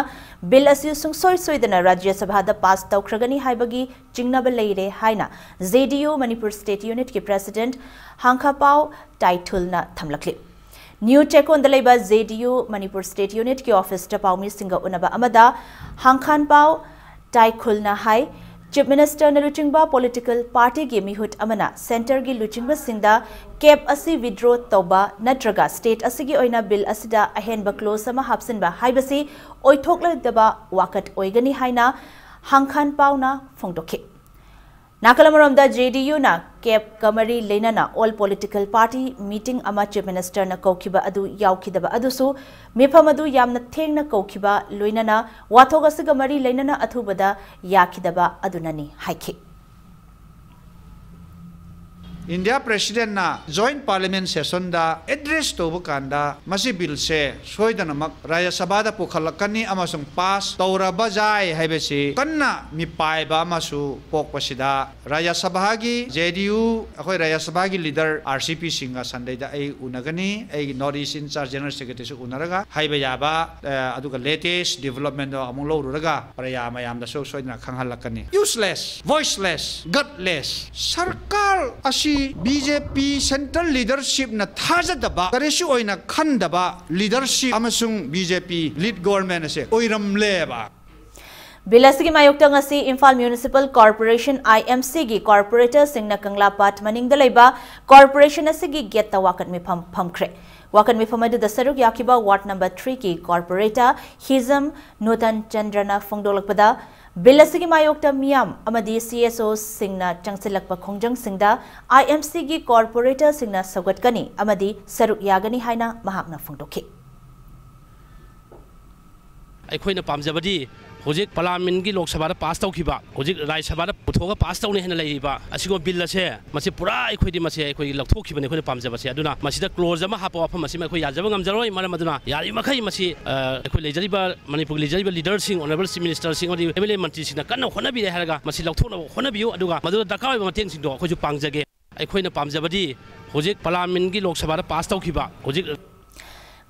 ꯕꯤꯜ ꯑꯁꯤ ꯁꯨꯡꯁꯣꯏ ꯁꯣꯏꯗꯅ ꯔꯥꯖ꯭ꯌ ꯁꯚꯥꯗ ꯄꯥꯁ ꯇꯧꯈ꯭ꯔꯒꯅꯤ ꯍꯥꯏꯕꯒꯤ ꯆꯤꯡꯅꯕ ꯂꯩꯔꯦ ꯍꯥꯏꯅ J D U Manipur state ꯌꯨꯅꯤꯠꯀꯤ ꯄ꯭ꯔꯦꯁꯤꯗꯦꯟꯠ ꯍꯥꯡꯈꯥꯄꯥꯎ ꯇꯥꯏꯊꯨꯜꯅ ꯊꯝꯂꯛꯂꯤ꯫ ꯅ꯭ꯌꯨ ꯆꯦꯛꯀꯣꯟꯗ ꯂꯩꯕ J D U Manipur state ꯌꯨꯅꯤꯠꯀꯤ ꯑꯣꯐꯤꯁꯇ ꯄꯥꯎꯃꯤꯁꯤꯡꯒ ꯎꯅꯕ ꯑꯃꯗ ꯍꯥꯡꯈꯥꯟꯄꯥꯎ ꯇꯥꯏꯈꯨꯜꯅ ꯍꯥꯏ, ꯆꯤꯐ ꯃꯤꯅꯤꯁꯇꯔꯅ ꯂꯨꯆꯤꯡꯕ ꯄꯣꯂꯤꯇꯤꯀꯦꯜ ꯄꯥꯔꯇꯤꯒꯤ ꯃꯤꯍꯨꯠ ꯑꯃꯅ ꯁꯦꯟꯇꯔꯒꯤ ꯂꯨꯆꯤꯡꯕꯁꯤꯡꯗ ꯀꯦꯞ ꯑꯁꯤ ꯋꯤꯗ꯭ꯔꯣ ꯇꯧꯕ ꯅꯠꯇ꯭ꯔꯒ ꯁ꯭ꯇꯦꯠ ꯑꯁꯤꯒꯤ ꯑꯣꯏꯅ ꯕꯤꯜ ꯑꯁꯤꯗ ꯑꯍꯦꯟꯕ ꯀ꯭ꯂꯣꯖ ꯑꯃ ꯍꯥꯞꯆꯤꯟꯕ ꯍꯥꯏꯕꯁꯤ ꯑꯣꯏꯊꯣꯛꯂꯣꯏꯗꯕ ꯋꯥꯀꯠ ꯑꯣꯏꯒꯅꯤ ꯍꯥꯏꯅ ꯍꯥꯡꯈꯥꯟꯄꯥꯎꯅ ꯐꯣꯡꯗꯣꯛꯈꯤ꯫ ꯅꯥꯀꯜ ꯑꯃꯔꯣꯝꯗ ꯖꯦ ꯗꯤ ꯌꯨꯅ ꯀꯦꯞꯀ ꯃꯔꯤ ꯂꯩꯅꯅ ꯑꯣꯜ ꯄꯣꯂꯤꯇꯤꯀꯦꯜ ꯄꯥꯔꯇꯤ ꯃꯤꯇꯤꯡ ꯑꯃ ꯆꯤꯐ ꯃꯤꯅꯤꯁꯇꯔꯅ ꯀꯧꯈꯤꯕ ꯑꯗꯨ ꯌꯥꯎꯈꯤꯗꯕ ꯑꯗꯨꯁꯨ ꯃꯤꯐꯝ ꯑꯗꯨ ꯌꯥꯝꯅ ꯊꯦꯡꯅ ꯀꯧꯈꯤꯕ ꯂꯣꯏꯅꯅ ꯋꯥꯊꯣꯛ ꯑꯁꯤꯒ ꯃꯔꯤ ꯂꯩꯅꯅ ꯑꯊꯨꯕꯗ ꯌꯥꯈꯤꯗꯕ ꯑꯗꯨꯅꯅꯤ ꯍꯥꯏꯈꯤ꯫ India Presidentꯅ Joint Parliament Sessionꯗ address ꯇꯧꯕ ꯀꯥꯟꯗ ꯃꯁꯤ billꯁꯦ ꯁꯣꯏꯗꯅꯃꯛ ꯔꯥꯖ꯭ꯌ ꯁꯚꯥꯗ ꯄꯨꯈꯠꯂꯛꯀꯅꯤ ꯑꯃꯁꯨꯡ pass ꯇꯧꯔꯕ ꯌꯥꯏ ꯍꯥꯏꯕꯁꯤ ꯀꯟꯅ ꯃꯤꯄꯥꯏꯕ ꯑꯃꯁꯨ ꯄꯣꯛꯄꯁꯤꯗ ꯔꯥꯖ꯭ꯌ ꯁꯚꯥꯒꯤ JDU ꯑꯩꯈꯣꯏ ꯔꯥꯖ꯭ꯌ ꯁꯚꯥꯒꯤ leader RCP ꯁꯤꯡꯒ Sundayꯗ ꯑꯩ ꯎꯅꯒꯅꯤ꯫ ꯑꯩꯒꯤ North East in charge General Secretaryꯁꯨ ꯎꯅꯔꯒ ꯍꯥꯏꯕ ꯌꯥꯕ, ꯑ, ꯑꯗꯨꯒ latest developmentꯗꯣ ꯑꯃꯨꯛ ꯂꯧꯔꯨꯔꯒ ꯄ꯭ꯔꯖꯥ ꯃꯌꯥꯝꯗꯁꯨ ꯁꯣꯏꯗꯅ ꯈꯪꯍꯜꯂꯛꯀꯅꯤ꯫ Useless, voiceless, gutless꯫ ꯁꯔꯀꯥꯔ ꯑꯁꯤ BJP central leadershipꯅ ꯊꯥꯖꯗꯕ, ꯀꯔꯤꯁꯨ ꯑꯣꯏꯅ ꯈꯟꯗꯕ leadership ꯑꯃꯁꯨꯡ BJP led government ꯑꯁꯦ ꯑꯣꯏꯔꯝꯂꯦꯕ꯫ Bill ꯑꯁꯤꯒꯤ ꯃꯥꯌꯣꯛꯇ ꯉꯁꯤ ꯏꯝꯐꯥꯜ Municipal Corporation, IMCꯒꯤ corporatorꯁꯤꯡꯅ ꯀꯪꯂꯥ ꯄꯥꯠ ꯃꯅꯤꯡꯗ ꯂꯩꯕ corporation ꯑꯁꯤꯒꯤ gateꯇ ꯋꯥꯀꯠ ꯃꯤꯐꯝ ꯐꯝꯈ꯭ꯔꯦ꯫ ꯋꯥꯀꯠ ꯃꯤꯐꯝ ꯑꯗꯨꯗ ꯁꯔꯨꯛ ꯌꯥꯈꯤꯕ ward number threeꯒꯤ corporator ꯍꯤꯖꯝ ꯅꯨꯇꯟ ꯆꯟꯗ꯭ꯔꯅ ꯐꯣꯡꯗꯣꯛꯂꯛꯄꯗ, bill ꯑꯁꯤꯒꯤ ꯃꯥꯌꯣꯛꯇ ꯃꯤꯌꯥꯝ ꯑꯃꯗꯤ CSOꯁꯤꯡꯅ ꯆꯪꯁꯤꯜꯂꯛꯄ ꯈꯣꯡꯖꯪꯁꯤꯡꯗ IMCꯒꯤ corporatorꯁꯤꯡꯅ ꯁꯧꯒꯠꯀꯅꯤ ꯑꯃꯗꯤ ꯁꯔꯨꯛ ꯌꯥꯒꯅꯤ ꯍꯥꯏꯅ ꯃꯍꯥꯛꯅ ꯐꯣꯡꯗꯣꯛꯈꯤ꯫ ꯑꯩꯈꯣꯏꯅ ꯄꯥꯝꯖꯕꯗꯤ ꯍꯧꯖꯤꯛ Parliamentꯀꯤ ꯂꯣꯛ ꯁꯚꯥꯗ pass ꯇꯧꯈꯤꯕ, ꯍꯧꯖꯤꯛ ꯔꯥꯖ꯭ꯌ ꯁꯚꯥꯗ ꯄꯨꯊꯣꯛꯑꯒ pass ꯇꯧꯅꯤ ꯍꯥꯏꯅ ꯂꯩꯔꯤꯕ ꯑꯁꯤꯒꯨꯝꯕ bill ꯑꯁꯦ, ꯃꯁꯤ ꯄꯨꯔꯥ ꯑꯩꯈꯣꯏꯗꯤ ꯃꯁꯤ ꯑꯩꯈꯣꯏꯒꯤ ꯂꯧꯊꯣꯛꯈꯤꯕꯅꯤ ꯑꯩꯈꯣꯏꯅ ꯄꯥꯝꯖꯕꯁꯦ꯫ ꯑꯗꯨꯅ ꯃꯁꯤꯗ clause ꯑꯃ ꯍꯥꯞꯄ ꯋꯥꯐꯝ ꯑꯁꯤꯃ ꯑꯩꯈꯣꯏ ꯌꯥꯖꯕ ꯉꯝꯖꯔꯣꯏ꯫ ꯃꯔꯝ ꯑꯗꯨꯅ ꯌꯥꯔꯤꯕꯃꯈꯩ ꯃꯁꯤ, ꯑ, ꯑꯩꯈꯣꯏ ꯂꯩꯖꯔꯤꯕ ꯃꯅꯤꯄꯨꯔꯒꯤ ꯂꯩꯖꯔꯤꯕ leaderꯁꯤꯡ, honourable Chief Ministerꯁꯤꯡ ꯑꯃꯗꯤ MLA ꯃꯟꯇ꯭ꯔꯤꯁꯤꯡꯅ ꯀꯟꯅ ꯍꯣꯠꯅꯕꯤꯔꯦ ꯍꯥꯏꯔꯒ ꯃꯁꯤ ꯂꯧꯊꯣꯛꯅꯕ ꯍꯣꯠꯅꯕꯤꯌꯨ꯫ ꯑꯗꯨꯒ ꯃꯗꯨꯗ ꯗꯔꯀꯥꯔ ꯑꯣꯏꯕ ꯃꯇꯦꯡꯁꯤꯡꯗꯣ ꯑꯩꯈꯣꯏꯁꯨ ꯄꯥꯡꯖꯒꯦ꯫ ꯑꯩꯈꯣꯏꯅ ꯄꯥꯝꯖꯕꯗꯤ ꯍꯧꯖꯤꯛ Parliamentꯀꯤ ꯂꯣꯛ ꯁꯚꯥꯗ pass ꯇꯧꯈꯤꯕ, ꯍꯧꯖꯤꯛ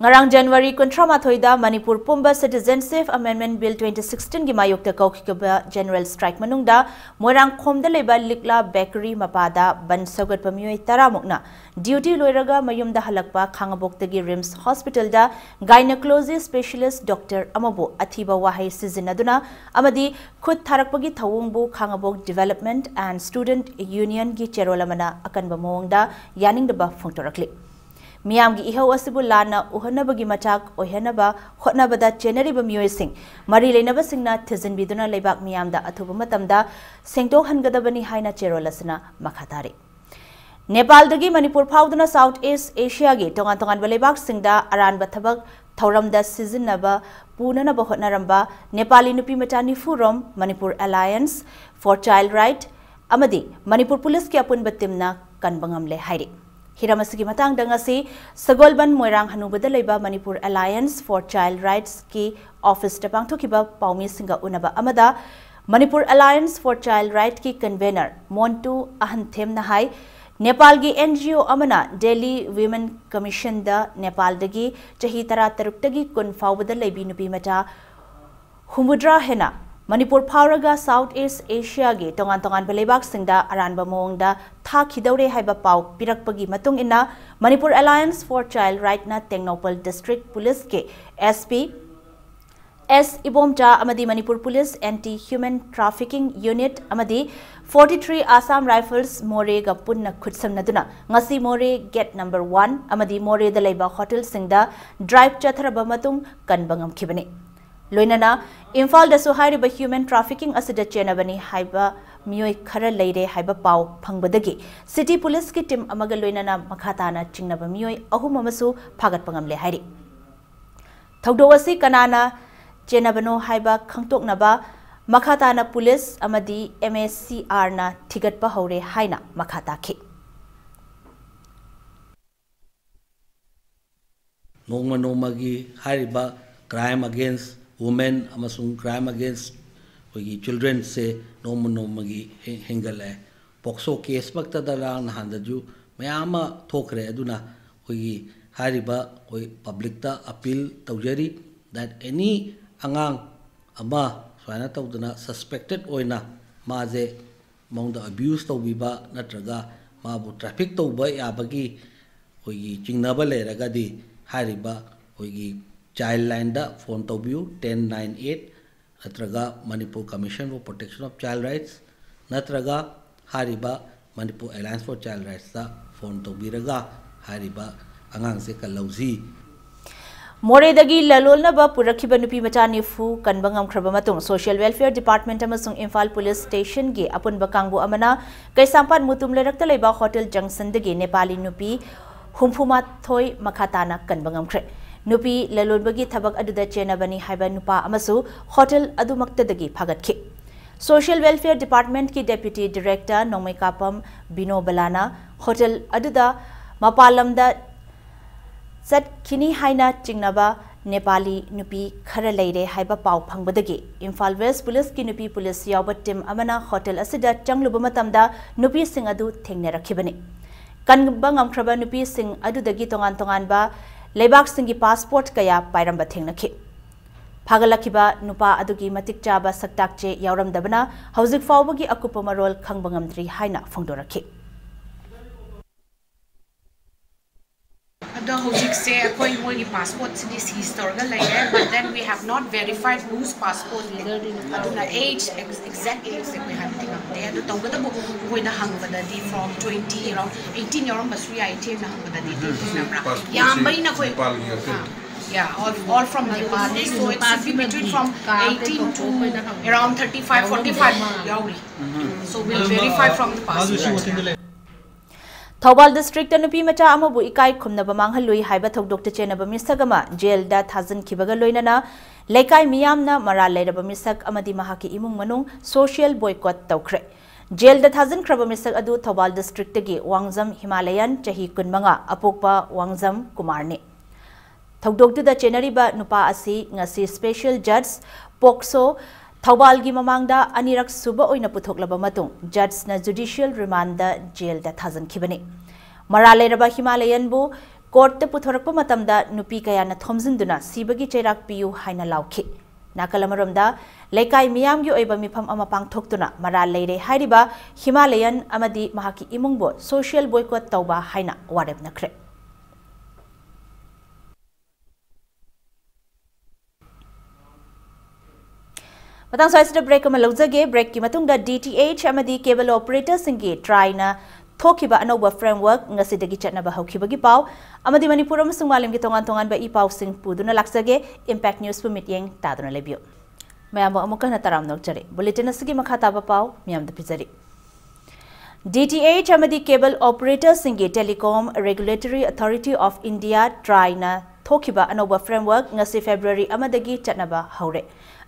ꯉꯔꯥꯡ January ꯀꯨꯟꯊ꯭ꯔꯥ ꯃꯥꯊꯣꯏꯗ ꯃꯅꯤꯄꯨꯔ ꯄꯨꯝꯕ Citizenship Amendment Bill twenty sixteenꯒꯤ ꯃꯥꯌꯣꯛꯇ ꯀꯧꯈꯤꯕ general strike ꯃꯅꯨꯡꯗ ꯃꯣꯏꯔꯥꯡꯈꯣꯝꯗ ꯂꯩꯕ ꯂꯤꯛꯂꯥ bakery ꯃꯄꯥꯗ ꯕꯟ ꯁꯧꯒꯠꯄ ꯃꯤꯑꯣꯏ ꯇꯔꯥꯃꯨꯛꯅ duty ꯂꯣꯏꯔꯒ ꯃꯌꯨꯝꯗ ꯍꯜꯂꯛꯄ ꯈꯥꯉꯕꯣꯛꯇꯒꯤ RIMS Hospitalꯗ gynecology specialist doctor ꯑꯃꯕꯨ ꯑꯊꯤꯕ ꯋꯥꯍꯩ ꯁꯤꯖꯤꯟꯅꯗꯨꯅ ꯑꯃꯗꯤ ꯈꯨꯠ ꯊꯥꯔꯛꯄꯒꯤ ꯊꯧꯑꯣꯡꯕꯨ ꯈꯥꯉꯕꯣꯛ Development and Student Unionꯒꯤ ꯆꯦꯔꯣꯜ ꯑꯃꯅ ꯑꯀꯟꯕ ꯃꯑꯣꯡꯗ ꯌꯥꯅꯤꯡꯗꯕ ꯐꯣꯡꯗꯣꯔꯛꯂꯤ꯫ ꯃꯤꯌꯥꯝꯒꯤ ꯏꯍꯧ ꯑꯁꯤꯕꯨ ꯂꯥꯟꯅ ꯎꯍꯟꯅꯕꯒꯤ ꯃꯆꯥꯛ ꯑꯣꯏꯍꯟꯅꯕ ꯍꯣꯠꯅꯕꯗ ꯆꯦꯟꯅꯔꯤꯕ ꯃꯤꯑꯣꯏꯁꯤꯡ ꯃꯔꯤ ꯂꯩꯅꯕꯁꯤꯡꯅ ꯊꯤꯖꯤꯟꯕꯤꯗꯨꯅ ꯂꯩꯕꯥꯛ ꯃꯤꯌꯥꯝꯗ ꯑꯊꯨꯕ ꯃꯇꯝꯗ ꯁꯦꯡꯗꯣꯛꯍꯟꯒꯗꯕꯅꯤ ꯍꯥꯏꯅ ꯆꯦꯔꯣꯜ ꯑꯁꯤꯅ ꯃꯈꯥ ꯇꯥꯔꯤ꯫ ꯅꯦꯄꯥꯜꯗꯒꯤ ꯃꯅꯤꯄꯨꯔ ꯐꯥꯎꯗꯨꯅ South East Asiaꯒꯤ ꯇꯣꯉꯥꯟ ꯇꯣꯉꯥꯟꯕ ꯂꯩꯕꯥꯛꯁꯤꯡꯗ ꯑꯔꯥꯟꯕ ꯊꯕꯛ ꯊꯧꯔꯝꯗ ꯁꯤꯖꯤꯟꯅꯕ ꯄꯨꯅꯅꯕ ꯍꯣꯠꯅꯔꯝꯕ ꯅꯦꯄꯥꯂꯤ ꯅꯨꯄꯤ ꯃꯆꯥ ꯅꯤꯐꯨ ꯔꯣꯝ Manipur Alliance for Child Right ꯑꯃꯗꯤ ꯃꯅꯤꯄꯨꯔ ꯄꯨꯂꯤꯁꯀꯤ ꯑꯄꯨꯟꯕ teamꯅ ꯀꯟꯕ ꯉꯝꯂꯦ ꯍꯥꯏꯔꯤ꯫ ꯍꯤꯔꯝ ꯑꯁꯤꯒꯤ ꯃꯇꯥꯡꯗ ꯉꯁꯤ ꯁꯒꯣꯜꯕꯟ ꯃꯣꯏꯔꯥꯡ ꯍꯅꯨꯕꯗ ꯂꯩꯕ Manipur Alliance for Child Rights ꯀꯤ office ꯇ ꯄꯥꯡꯊꯣꯛꯈꯤꯕ ꯄꯥꯎꯃꯤꯁꯤꯡꯒ ꯎꯅꯕ ꯑꯃꯗ Manipur Alliance for Child Rights ꯀꯤ convener ꯃꯣꯟꯇꯨ ꯑꯍꯟꯊꯦꯝꯅ ꯍꯥꯏ, ꯅꯦꯄꯥꯜꯒꯤ N G O ꯑꯃꯅ Delhi Women Commission ꯗ ꯅꯦꯄꯥꯜꯗꯒꯤ ꯆꯍꯤ ꯇꯔꯥꯇꯔꯨꯛꯇꯒꯤ ꯀꯨꯟ ꯐꯥꯎꯕꯗ ꯂꯩꯕꯤ ꯅꯨꯄꯤ ꯃꯆꯥ ꯍꯨꯝꯐꯨꯇꯔꯥ ꯍꯦꯟꯅ ꯃꯅꯤꯄꯨꯔ ꯐꯥꯎꯔꯒ South East Asia ꯒꯤ ꯇꯣꯉꯥꯟ ꯇꯣꯉꯥꯟꯕ ꯂꯩꯕꯥꯛꯁꯤꯡꯗ ꯑꯔꯥꯟꯕ ꯃꯑꯣꯡꯗ ꯊꯥꯈꯤꯗꯧꯔꯦ ꯍꯥꯏꯕ ꯄꯥꯎ ꯄꯤꯔꯛꯄꯒꯤ ꯃꯇꯨꯡ ꯏꯟꯅ, Manipur Alliance for Child Rights ꯅ ꯇꯦꯡꯅꯧꯄꯜ District Police ꯀꯤ S P S ꯏꯕꯣꯝꯆꯥ ꯑꯃꯗꯤ Manipur Police Anti Human Trafficking Unit ꯑꯃꯗꯤ forty three Assam Rifles ꯃꯣꯔꯦꯒ ꯄꯨꯟꯅ ꯈꯨꯠꯁꯝꯅꯗꯨꯅ ꯉꯁꯤ ꯃꯣꯔꯦ gate number one ꯑꯃꯗꯤ ꯃꯣꯔꯦꯗ ꯂꯩꯕ hotel ꯁꯤꯡꯗ drive ꯆꯠꯊꯔꯕ ꯃꯇꯨꯡ ꯀꯟꯕ ꯉꯝꯈꯤꯕꯅꯤ꯫ ꯂꯣꯏꯅꯅ ꯏꯝꯐꯥꯜꯗꯁꯨ ꯍꯥꯏꯔꯤꯕ human trafficking ꯑꯁꯤꯗ ꯆꯦꯟꯅꯕꯅꯤ ꯍꯥꯏꯕ ꯃꯤꯑꯣꯏ ꯈꯔ ꯂꯩꯔꯦ ꯍꯥꯏꯕ ꯄꯥꯎ ꯐꯪꯕꯗꯒꯤ City Police ꯀꯤ team ꯑꯃꯒ ꯂꯣꯏꯅꯅ ꯃꯈꯥ ꯇꯥꯅ ꯆꯤꯡꯅꯕ ꯃꯤꯑꯣꯏ ꯑꯍꯨꯝ ꯑꯃꯁꯨ ꯐꯥꯒꯠꯄ ꯉꯝꯂꯦ ꯍꯥꯏꯔꯤ꯫ ꯊꯧꯗꯣꯛ ꯑꯁꯤ ꯀꯅꯥꯅ ꯆꯦꯟꯅꯕꯅꯣ ꯍꯥꯏꯕ ꯈꯪꯗꯣꯛꯅꯕ ꯃꯈꯥ ꯇꯥꯅ police ꯑꯃꯗꯤ M A C R ꯅ ꯊꯤꯒꯠꯄ ꯍꯧꯔꯦ ꯍꯥꯏꯅ ꯃꯈꯥ ꯇꯥꯈꯤ꯫ ꯅꯣꯡꯃ ꯅꯣꯡꯃꯒꯤ ꯍꯥꯏꯔꯤꯕ crime against women ꯑꯃꯁꯨꯡ crime against ꯑꯩꯈꯣꯏꯒꯤ children ꯁꯦ ꯅꯣꯡꯃ ꯅꯣꯡꯃꯒꯤ ꯍꯦ-, ꯍꯦꯟꯒꯠꯂꯛꯑꯦ꯫ POCSO case ꯃꯛꯇꯗ ꯉꯔꯥꯡ ꯅꯍꯥꯟꯗꯁꯨ ꯃꯌꯥꯝ ꯑꯃ ꯊꯣꯛꯈ꯭ꯔꯦ꯫ ꯑꯗꯨꯅ ꯑꯩꯈꯣꯏꯒꯤ ꯍꯥꯏꯔꯤꯕ ꯑꯩꯈꯣꯏ public ꯇ appeal ꯇꯧꯖꯔꯤ that any ꯑꯉꯥꯡ ꯑꯃ ꯁꯨꯃꯥꯏꯅ ꯇꯧꯗꯅ suspected ꯑꯣꯏꯅ ꯃꯥꯁꯦ ꯃꯉꯣꯟꯗ abuse ꯇꯧꯕꯤꯕ ꯅꯠꯇ꯭ꯔꯒ ꯃꯥꯕꯨ traffic ꯇꯧꯕ ꯌꯥꯕꯒꯤ ꯑꯩꯈꯣꯏꯒꯤ ꯆꯤꯡꯅꯕ ꯂꯩꯔꯒꯗꯤ ꯍꯥꯏꯔꯤꯕ ꯑꯩꯈꯣꯏꯒꯤ Childline ꯗ phone ꯇꯧꯕꯤꯌꯨ, ten nine eight, ꯅꯠꯇ꯭ꯔꯒ Manipur Commission for Protection of Child Rights, ꯅꯠꯇ꯭ꯔꯒ ꯍꯥꯏꯔꯤꯕ Manipur Alliance for Child Rights ꯇ phone ꯇꯧꯕꯤꯔꯒ ꯍꯥꯏꯔꯤꯕ ꯑꯉꯥꯡꯁꯦ ꯀꯜꯍꯧꯁꯤ꯫ ꯃꯣꯔꯦꯗꯒꯤ ꯂꯂꯣꯟꯅꯕ ꯄꯨꯔꯛꯈꯤꯕ ꯅꯨꯄꯤ ꯃꯆꯥ ꯅꯤꯐꯨ ꯀꯟꯕ ꯉꯝꯈ꯭ꯔꯕ ꯃꯇꯨꯡ Social Welfare Department ꯑꯃꯁꯨꯡ ꯏꯝꯐꯥꯜ Police Station ꯒꯤ ꯑꯄꯨꯟꯕ ꯀꯥꯡꯕꯨ ꯑꯃꯅ ꯀꯩꯁꯥꯝꯄꯥꯠ ꯃꯨꯇꯨꯝ ꯂꯩꯔꯛꯇ ꯂꯩꯕ hotel junction ꯗꯒꯤ ꯅꯦꯄꯥꯂꯤ ꯅꯨꯄꯤ ꯍꯨꯝꯐꯨ ꯃꯥꯊꯣꯏ ꯃꯈꯥ ꯇꯥꯅ ꯀꯟꯕ ꯉꯝꯈ꯭ꯔꯦ꯫ ꯅꯨꯄꯤ ꯂꯂꯣꯟꯕꯒꯤ ꯊꯕꯛ ꯑꯗꯨꯗ ꯆꯦꯟꯅꯕꯅꯤ ꯍꯥꯏꯕ ꯅꯨꯄꯥ ꯑꯃꯁꯨ hotel ꯑꯗꯨꯃꯛꯇꯗꯒꯤ ꯐꯥꯒꯠꯈꯤ꯫ Social Welfare Department ꯀꯤ Deputy Director ꯅꯣꯡꯃꯩꯀꯥꯄꯝ ꯕꯤꯅꯣꯕꯂꯥꯅ ꯍꯣꯇꯦꯜ ꯑꯗꯨꯗ ꯃꯄꯥꯟ ꯂꯝꯗ ꯆꯠꯈꯤꯅꯤ ꯍꯥꯏꯅ ꯆꯤꯡꯅꯕ ꯅꯦꯄꯥꯂꯤ ꯅꯨꯄꯤ ꯈꯔ ꯂꯩꯔꯦ ꯍꯥꯏꯕ ꯄꯥꯎ ꯐꯪꯕꯗꯒꯤ ꯏꯝꯐꯥꯜ ꯋꯦꯁ ꯄꯨꯂꯤꯁꯀꯤ ꯅꯨꯄꯤ ꯄꯨꯂꯤꯁ ꯌꯥꯎꯕ ꯇꯤꯝ ꯑꯃꯅ ꯍꯣꯇꯦꯜ ꯑꯁꯤꯗ ꯆꯪꯂꯨꯕ ꯃꯇꯝꯗ ꯅꯨꯄꯤꯁꯤꯡ ꯑꯗꯨ ꯊꯦꯡꯅꯔꯛꯈꯤꯕꯅꯤ꯫ ꯀꯟꯕ ꯉꯝꯈ꯭ꯔꯕ ꯅꯨꯄꯤꯁꯤꯡ ꯑꯗꯨꯗꯒꯤ ꯇꯣꯉꯥꯟ ꯇꯣꯉꯥꯟꯕ ꯂꯩꯕꯥꯛꯁꯤꯡꯒꯤ ꯄꯥꯁꯄꯣꯔꯠ ꯀꯌꯥ ꯄꯥꯏꯔꯝꯕ ꯊꯦꯡꯅꯈꯤ꯫ ꯐꯥꯒꯠꯂꯛꯈꯤꯕ ꯅꯨꯄꯥ ꯑꯗꯨꯒꯤ ꯃꯇꯤꯛ ꯆꯥꯕ ꯁꯛꯇꯥꯛ ꯆꯦ ꯌꯥꯎꯔꯝꯗꯕꯅ ꯍꯧꯖꯤꯛ ꯐꯥꯎꯕꯒꯤ ꯑꯀꯨꯞꯄ ꯃꯔꯣꯜ ꯈꯪꯕ ꯉꯝꯗ꯭ꯔꯤ ꯍꯥꯏꯅ ꯐꯣꯡꯗꯣꯔꯛꯈꯤ꯫ ꯑꯗꯣ ꯍꯧꯖꯤꯛꯁꯦ ꯑꯩꯈꯣꯏ ꯃꯣꯏꯒꯤ ꯄꯥꯁꯄꯣꯔꯠꯁꯤꯗꯤ ꯁꯤꯖ ꯇꯧꯔꯒ ꯂꯩꯔꯦ, but then we have not verified whose passport ꯑꯗꯨꯅ age, exact age ꯁꯦ ꯑꯩꯈꯣꯏ ꯍꯥꯏꯕꯗꯤ ꯉꯝꯗꯦ꯫ ꯑꯗꯨ ꯇꯧꯕꯇꯕꯨ ꯃꯈꯣꯏꯗ ꯍꯪꯕꯗꯗꯤ from twenty, around eighteen ꯌꯥꯎꯔꯝꯕꯁꯨ ꯌꯥꯏ, ꯏꯆꯦꯅ ꯍꯪꯕꯗꯗꯤ ꯊꯦꯡꯅꯕ꯭ꯔꯥ? ꯌꯥꯝꯕꯩꯅ ꯑꯩꯈꯣꯏ ꯅꯦꯄꯥꯜꯒꯤ ꯉꯥꯛꯇꯅꯤ꯫ Yeah, all, all from Nepal. So it should be between from eighteen to around thirty-five, forty-five ꯌꯥꯎꯔꯤ꯫ So we'll verify from the passport. Thoubal district ꯅꯨꯄꯤ ꯃꯆꯥ ꯑꯃꯕꯨ ꯏꯀꯥꯏ ꯈꯨꯝꯅꯕ ꯃꯥꯡꯍꯜꯂꯨꯏ ꯍꯥꯏꯕ ꯊꯧꯗꯣꯛꯇ ꯆꯦꯟꯅꯕ ꯃꯤꯁꯛ ꯑꯃ ꯖꯦꯜꯗ ꯊꯥꯖꯤꯟꯈꯤꯕꯒ ꯂꯣꯏꯅꯅ ꯂꯩꯀꯥꯏ ꯃꯤꯌꯥꯝꯅ ꯃꯔꯥꯜ ꯂꯩꯔꯕ ꯃꯤꯁꯛ ꯑꯃꯗꯤ ꯃꯍꯥꯛꯀꯤ ꯏꯃꯨꯡ ꯃꯅꯨꯡ social boycott ꯇꯧꯈ꯭ꯔꯦ꯫ ꯖꯦꯜꯗ ꯊꯥꯖꯤꯟꯈ꯭ꯔꯕ ꯃꯤꯁꯛ ꯑꯗꯨ ꯊꯧꯕꯥꯜ ꯗꯤꯁꯇ꯭ꯔꯤꯛꯇꯒꯤ ꯋꯥꯡꯖꯝ ꯍꯤꯃꯥꯂꯌꯟ, ꯆꯍꯤ ꯀꯨꯟꯃꯉꯥ, ꯑꯄꯣꯛꯄ ꯋꯥꯡꯖꯝ ꯀꯨꯃꯥꯔꯅꯤ꯫ ꯊꯧꯗꯣꯛꯇꯨꯗ ꯆꯦꯟꯅꯔꯤꯕ ꯅꯨꯄꯥ ꯑꯁꯤ ꯉꯁꯤ special judge ꯄꯣꯛꯁꯣ ꯊꯧꯕꯥꯜꯒꯤ ꯃꯃꯥꯡꯗ ꯑꯅꯤꯔꯛ ꯁꯨꯕ ꯑꯣꯏꯅ ꯄꯨꯊꯣꯛꯂꯕ ꯃꯇꯨꯡ ꯖꯖꯅ ꯖꯨꯗꯤꯁꯤꯌꯦꯜ ꯔꯤꯃꯥꯟꯗ ꯖꯦꯜꯗ ꯊꯥꯖꯤꯟꯈꯤꯕꯅꯤ꯫ ꯃꯔꯥꯜ ꯂꯩꯔꯕ ꯍꯤꯃꯥꯂꯌꯟꯕꯨ ꯀꯣꯔꯠꯇ ꯄꯨꯊꯣꯔꯛꯄ ꯃꯇꯝꯗ ꯅꯨꯄꯤ ꯀꯌꯥꯅ ꯊꯣꯝꯖꯤꯟꯗꯨꯅ ꯁꯤꯕꯒꯤ ꯆꯩꯔꯥꯛ ꯄꯤꯌꯨ ꯍꯥꯏꯅ ꯂꯥꯎꯈꯤ꯫ ꯅꯥꯀꯜ ꯑꯃꯔꯣꯝꯗ ꯂꯩꯀꯥꯏ ꯃꯤꯌꯥꯝꯒꯤ ꯑꯣꯏꯕ ꯃꯤꯐꯝ ꯑꯃ ꯄꯥꯡꯊꯣꯛꯇꯨꯅ ꯃꯔꯥꯜ ꯂꯩꯔꯦ ꯍꯥꯏꯔꯤꯕ ꯍꯤꯃꯥꯂꯌꯟ ꯑꯃꯗꯤ ꯃꯍꯥꯛꯀꯤ ꯏꯃꯨꯡꯕꯨ social boycott ꯇꯧꯕ ꯍꯥꯏꯅ ꯋꯥꯔꯦꯞꯅꯈ꯭ꯔꯦ꯫ ꯃꯇꯥꯡ ꯁ꯭ꯋꯥꯏꯁꯤꯗ break ꯑꯃ ꯂꯧꯖꯒꯦ꯫ Breakꯀꯤ ꯃꯇꯨꯡꯗ D T H ꯑꯃꯗꯤ cable operatorꯁꯤꯡꯒꯤ TRAIꯅ ꯊꯣꯛꯈꯤꯕ ꯑꯅꯧꯕ framework ꯉꯁꯤꯗꯒꯤ ꯆꯠꯅꯕ ꯍꯧꯈꯤꯕꯒꯤ ꯄꯥꯎ ꯑꯃꯗꯤ ꯃꯅꯤꯄꯨꯔ ꯑꯃꯁꯨꯡ ꯃꯥꯂꯦꯝꯒꯤ ꯇꯣꯉꯥꯟ ꯇꯣꯉꯥꯟꯕ ꯏ ꯄꯥꯎꯁꯤꯡ ꯄꯨꯗꯨꯅ ꯂꯥꯛꯆꯒꯦ꯫ Impact Newsꯄꯨ ꯃꯤꯠꯌꯦꯡ ꯇꯥꯗꯨꯅ ꯂꯩꯕꯤꯌꯨ꯫ ꯃꯌꯥꯝꯕꯨ ꯑꯃꯨꯛꯀ ꯍꯟꯅ ꯇꯔꯥꯝꯅ ꯑꯣꯛꯆꯔꯤ꯫ Bulletin ꯑꯁꯤꯒꯤ ꯃꯈꯥ ꯇꯥꯕ ꯄꯥꯎ ꯃꯤꯌꯥꯝꯗ ꯄꯤꯖꯔꯤ꯫ D T H ꯑꯃꯗꯤ cable operatorꯁꯤꯡꯒꯤ Telecom Regulatory Authority of India, TRAIꯅ ꯊꯣꯛꯈꯤꯕ ꯑꯅꯧꯕ framework ꯉꯁꯤ February ꯑꯃꯗꯒꯤ ꯆꯠꯅꯕ ꯍꯧꯔꯦ꯫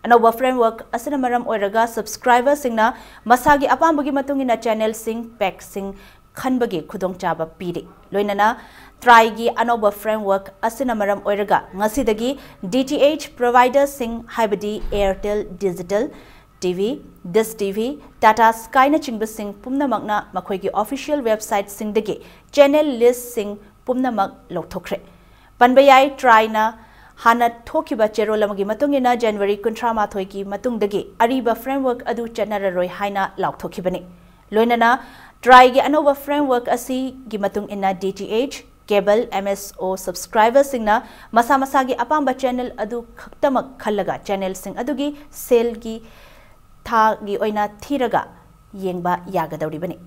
ꯑꯅꯧꯕ framework ꯑꯁꯤꯅ ꯃꯔꯝ ꯑꯣꯏꯔꯒ subscriberꯁꯤꯡꯅ ꯃꯁꯥꯒꯤ ꯑꯄꯥꯝꯕꯒꯤ ꯃꯇꯨꯡ ꯏꯟꯅ channelꯁꯤꯡ, packꯁꯤꯡ, ꯈꯟꯕꯒꯤ ꯈꯨꯗꯣꯡꯆꯥꯕ ꯄꯤꯔꯤ꯫ ꯂꯣꯏꯅꯅ TRAI ꯒꯤ ꯑꯅꯧꯕ framework ꯑꯁꯤꯅ ꯃꯔꯝ ꯑꯣꯏꯔꯒ ꯉꯁꯤꯗꯒꯤ DTH provider ꯁꯤꯡ, ꯍꯥꯏꯕꯗꯤ Airtel Digital, TV, Dish TV, Tata Sky ꯅꯆꯤꯡꯕꯁꯤꯡ ꯄꯨꯝꯅꯃꯛꯅ ꯃꯈꯣꯏꯒꯤ official website ꯁꯤꯡꯗꯒꯤ channel list ꯁꯤꯡ ꯄꯨꯝꯅꯃꯛ ꯂꯧꯊꯣꯛꯈ꯭ꯔꯦ꯫ ꯄꯟꯕ ꯌꯥꯏ, TRAI ꯅ ꯍꯥꯟꯅ ꯊꯣꯛꯈꯤꯕ ꯆꯦꯔꯣꯜ ꯑꯃꯒꯤ ꯃꯇꯨꯡ ꯏꯟꯅ January ꯀꯨꯟꯊ꯭ꯔꯥ ꯃꯥꯊꯣꯏꯒꯤ ꯃꯇꯨꯡꯗꯒꯤ ꯑꯔꯤꯕ framework ꯑꯗꯨ ꯆꯠꯅꯔꯔꯣꯏ ꯍꯥꯏꯅ ꯂꯥꯎꯊꯣꯛꯈꯤꯕꯅꯤ꯫ ꯂꯣꯏꯅꯅ TRAI ꯒꯤ ꯑꯅꯧꯕ framework ꯑꯁꯤꯒꯤ ꯃꯇꯨꯡ ꯏꯟꯅ DTH, cable, MSO subscriber ꯁꯤꯡꯅ ꯃꯁꯥ ꯃꯁꯥꯒꯤ ꯑꯄꯥꯝꯕ channel ꯑꯗꯨ ꯈꯛꯇꯃꯛ ꯈꯜꯂꯒ channel ꯁꯤꯡ ꯑꯗꯨꯒꯤ ꯁꯦꯜꯒꯤ ꯊꯥꯒꯤ ꯑꯣꯏꯅ ꯊꯤꯔꯒ ꯌꯦꯡꯕ ꯌꯥꯒꯗꯧꯔꯤꯕꯅꯤ꯫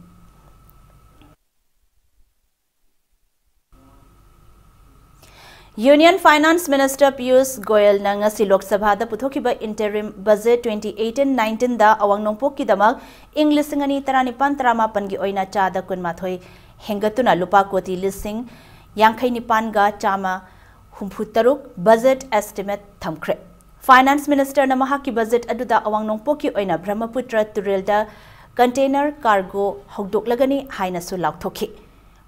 Union Finance Minister ꯄꯤꯌꯨꯁ ꯒꯣꯌꯜꯅ ꯉꯁꯤ ꯂꯣꯛ ꯁꯚꯥꯗ ꯄꯨꯊꯣꯛꯈꯤꯕ interim budget twenty eighteen nineteen ꯗ ꯑꯋꯥꯡ ꯅꯣꯡꯄꯣꯛꯀꯤꯗꯃꯛ ꯏꯪ ꯂꯤꯁꯤꯡ ꯑꯅꯤ ꯇꯔꯥꯅꯤꯄꯥꯟ ꯇꯔꯥꯃꯥꯄꯟꯒꯤ ꯑꯣꯏꯅ ꯆꯥꯗ ꯀꯨꯟꯃꯥꯊꯣꯏ ꯍꯦꯟꯒꯠꯇꯨꯅ ꯂꯨꯄꯥ ꯀꯣꯇꯤ ꯂꯤꯁꯤꯡ ꯌꯥꯡꯈꯩ ꯅꯤꯄꯥꯟꯒ ꯆꯥꯝꯃ ꯍꯨꯝꯐꯨ ꯇꯔꯨꯛ budget estimate ꯊꯝꯈ꯭ꯔꯦ꯫ Finance Minister ꯅ ꯃꯍꯥꯛꯀꯤ budget ꯑꯗꯨꯗ ꯑꯋꯥꯡ ꯅꯣꯡꯄꯣꯛꯀꯤ ꯑꯣꯏꯅ ꯕ꯭ꯔꯍ꯭ꯃꯄꯨꯇ꯭ꯔ ꯇꯨꯔꯦꯜꯗ container cargo ꯍꯧꯗꯣꯛꯂꯒꯅꯤ ꯍꯥꯏꯅꯁꯨ ꯂꯥꯎꯊꯣꯛꯈꯤ꯫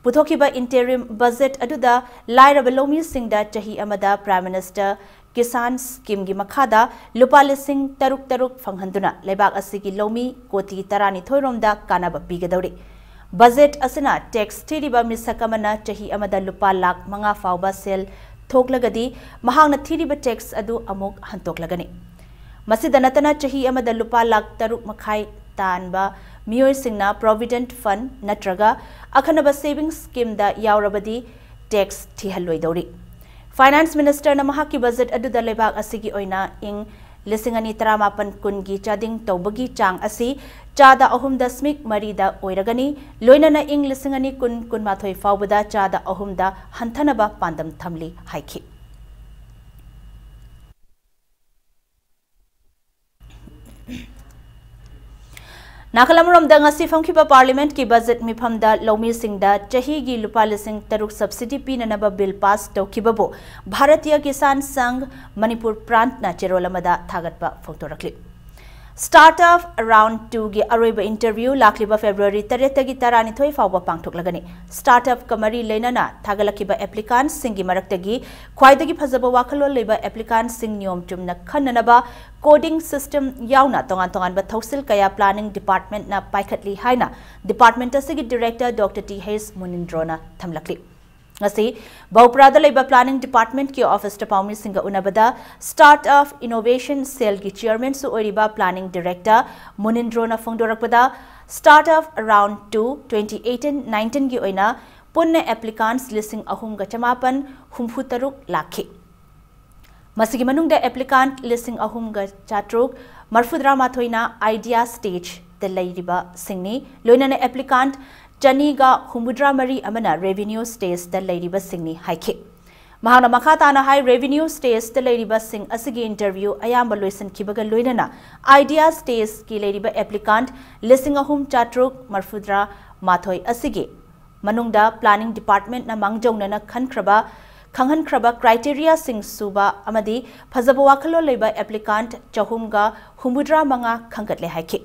ꯄꯨꯊꯣꯛꯈꯤꯕ interim budget ꯑꯗꯨꯗ ꯂꯥꯏꯔꯕ ꯂꯧꯃꯤꯁꯤꯡꯗ ꯆꯍꯤ ꯑꯃꯗ Prime Minister Kisan Scheme ꯒꯤ ꯃꯈꯥꯗ ꯂꯨꯄꯥ ꯂꯤꯁꯤꯡ ꯇꯔꯨꯛ ꯇꯔꯨꯛ ꯐꯪꯍꯟꯗꯨꯅ ꯂꯩꯕꯥꯛ ꯑꯁꯤꯒꯤ ꯂꯧꯃꯤ ꯀꯣꯇꯤ ꯇꯔꯥꯅꯤꯊꯣꯏ ꯔꯣꯝꯗ ꯀꯥꯟꯅꯕ ꯄꯤꯒꯗꯧꯔꯤ꯫ Budget ꯑꯁꯤꯅ tax ꯊꯤꯔꯤꯕ ꯃꯤꯁꯛ ꯑꯃꯅ ꯆꯍꯤ ꯑꯃꯗ ꯂꯨꯄꯥ ꯂꯥꯈ ꯃꯉꯥ ꯐꯥꯎꯕ ꯁꯦꯜ ꯊꯣꯛꯂꯒꯗꯤ ꯃꯍꯥꯛꯅ ꯊꯤꯔꯤꯕ tax ꯑꯗꯨ ꯑꯃꯨꯛ ꯍꯟꯇꯣꯛꯂꯒꯅꯤ꯫ ꯃꯁꯤꯗ ꯅꯠꯇꯅ ꯆꯍꯤ ꯑꯃꯗ ꯂꯨꯄꯥ ꯂꯥꯈ ꯇꯔꯨꯛ ꯃꯈꯥꯏ ꯇꯥꯟꯕ ꯃꯤꯑꯣꯏꯁꯤꯡꯅ Provident Fund ꯅꯠꯇ꯭ꯔꯒ ꯑꯈꯟꯅꯕ savings scheme ꯗ ꯌꯥꯎꯔꯕꯗꯤ tax ꯊꯤꯍꯜꯂꯣꯏꯗꯧꯔꯤ꯫ Finance Minister ꯅ ꯃꯍꯥꯛꯀꯤ budget ꯑꯗꯨꯗ ꯂꯩꯕꯥꯛ ꯑꯁꯤꯒꯤ ꯑꯣꯏꯅ ꯏꯪ ꯂꯤꯁꯤꯡ ꯑꯅꯤ ꯇꯔꯥꯃꯥꯄꯟ ꯀꯨꯟꯒꯤ ꯆꯥꯗꯤꯡ ꯇꯧꯕꯒꯤ ꯆꯥꯡ ꯑꯁꯤ ꯆꯥꯗ ꯑꯍꯨꯝ ꯗꯁꯃꯤꯛ ꯃꯔꯤꯗ ꯑꯣꯏꯔꯒꯅꯤ, ꯂꯣꯏꯅꯅ ꯏꯪ ꯂꯤꯁꯤꯡ ꯑꯅꯤ ꯀꯨꯟ ꯀꯨꯟꯃꯥꯊꯣꯏ ꯐꯥꯎꯕꯗ ꯆꯥꯗ ꯑꯍꯨꯝꯗ ꯍꯟꯊꯅꯕ ꯄꯥꯟꯗꯝ ꯊꯝꯂꯤ ꯍꯥꯏꯈꯤ꯫ ꯅꯥꯀꯜ ꯑꯃꯔꯣꯝꯗ, ꯉꯁꯤ ꯐꯝꯈꯤꯕ Parliament ꯀꯤ budget ꯃꯤꯐꯝꯗ ꯂꯧꯃꯤꯁꯤꯡꯗ ꯆꯍꯤꯒꯤ ꯂꯨꯄꯥ ꯂꯤꯁꯤꯡ ꯇꯔꯨꯛ subsidy ꯄꯤꯅꯅꯕ bill pass ꯇꯧꯈꯤꯕꯕꯨ Bharatiya Kisan Sangh Manipur Prant ꯅ ꯆꯦꯔꯣꯜ ꯑꯃꯗ ꯊꯥꯒꯠꯄ ꯐꯣꯡꯗꯣꯔꯛꯂꯤ꯫ Startup Round two ꯒꯤ ꯑꯔꯣꯏꯕ interview ꯂꯥꯛꯂꯤꯕ February ꯇꯔꯦꯠꯇꯒꯤ ꯇꯔꯥꯅꯤꯊꯣꯏ ꯐꯥꯎꯕ ꯄꯥꯡꯊꯣꯛꯂꯒꯅꯤ꯫ Startup ꯀ ꯃꯔꯤ ꯂꯩꯅꯅ ꯊꯥꯒꯠꯂꯛꯈꯤꯕ applicant ꯁꯤꯡꯒꯤ ꯃꯔꯛꯇꯒꯤ ꯈ꯭ꯋꯥꯏꯗꯒꯤ ꯐꯖꯕ ꯋꯥꯈꯜꯂꯣꯟ ꯂꯩꯕ applicant ꯁꯤꯡ ꯅꯤꯌꯣꯝ ꯆꯨꯝꯅ ꯈꯟꯅꯅꯕ coding system ꯌꯥꯎꯅ ꯇꯣꯉꯥꯟ ꯇꯣꯉꯥꯟꯕ ꯊꯧꯁꯤꯜ ꯀꯌꯥ planning department ꯅ ꯄꯥꯏꯈꯠꯂꯤ ꯍꯥꯏꯅ department ꯑꯁꯤꯒꯤ director Doctor ꯇꯤ ꯍꯩꯆ ꯃꯨꯅꯤꯟꯗ꯭ꯔꯣꯅ ꯊꯝꯂꯛꯂꯤ꯫ ꯉꯁꯤ ꯕꯧꯄ꯭ꯔꯥꯗ ꯂꯩꯕ planning department ꯀꯤ office ꯇ ꯄꯥꯎꯃꯤꯁꯤꯡꯒ ꯎꯅꯕꯗ Startup Innovation Cell ꯒꯤ chairman ꯁꯨ ꯑꯣꯏꯔꯤꯕ planning director ꯃꯨꯅꯤꯟꯗ꯭ꯔꯣꯅ ꯐꯣꯡꯗꯣꯔꯛꯄꯗ, Startup Round two twenty eighteen nineteen ꯒꯤ ꯑꯣꯏꯅ ꯄꯨꯟꯅ applicants ꯂꯤꯁꯤꯡ ꯑꯍꯨꯝꯒ ꯆꯃꯥꯄꯟ ꯍꯨꯝꯐꯨ ꯇꯔꯨꯛ ꯂꯥꯛꯈꯤ꯫ ꯃꯁꯤꯒꯤ ꯃꯅꯨꯡꯗ applicant ꯂꯤꯁꯤꯡ ꯑꯍꯨꯝꯒ ꯆꯥꯇ꯭ꯔꯨꯛ ꯃꯔꯐꯨꯇꯔꯥ ꯃꯥꯊꯣꯏꯅ idea stage ꯇ ꯂꯩꯔꯤꯕꯁꯤꯡꯅꯤ, ꯂꯣꯏꯅꯅ applicant ꯆꯅꯤꯒ ꯍꯨꯝꯐꯨꯇꯔꯥ ꯃꯔꯤ ꯑꯃꯅ revenue stage ꯇ ꯂꯩꯔꯤꯕꯁꯤꯡꯅꯤ ꯍꯥꯏꯈꯤ꯫ ꯃꯍꯥꯛꯅ ꯃꯈꯥ ꯇꯥꯅ ꯍꯥꯏ, revenue stage ꯇ ꯂꯩꯔꯤꯕꯁꯤꯡ ꯑꯁꯤꯒꯤ interview ꯑꯌꯥꯝꯕ ꯂꯣꯏꯁꯤꯟꯈꯤꯕꯒ ꯂꯣꯏꯅꯅ idea stage ꯀꯤ ꯂꯩꯔꯤꯕ applicant ꯂꯤꯁꯤꯡ ꯑꯍꯨꯝ ꯆꯥꯇ꯭ꯔꯨꯛ ꯃꯔꯐꯨꯇꯔꯥ ꯃꯥꯊꯣꯏ ꯑꯁꯤꯒꯤ ꯃꯅꯨꯡꯗ planning department ꯅ ꯃꯥꯡꯖꯧꯅꯅ ꯈꯟꯈ꯭ꯔꯕ, ꯈꯪꯍꯟꯈ꯭ꯔꯕ criteria ꯁꯤꯡ ꯁꯨꯕ ꯑꯃꯗꯤ ꯐꯖꯕ ꯋꯥꯈꯜꯂꯣꯟ ꯂꯩꯕ applicant ꯆꯍꯨꯝꯒ ꯍꯨꯝꯐꯨꯇꯔꯥ ꯃꯉꯥ ꯈꯟꯒꯠꯂꯦ ꯍꯥꯏꯈꯤ꯫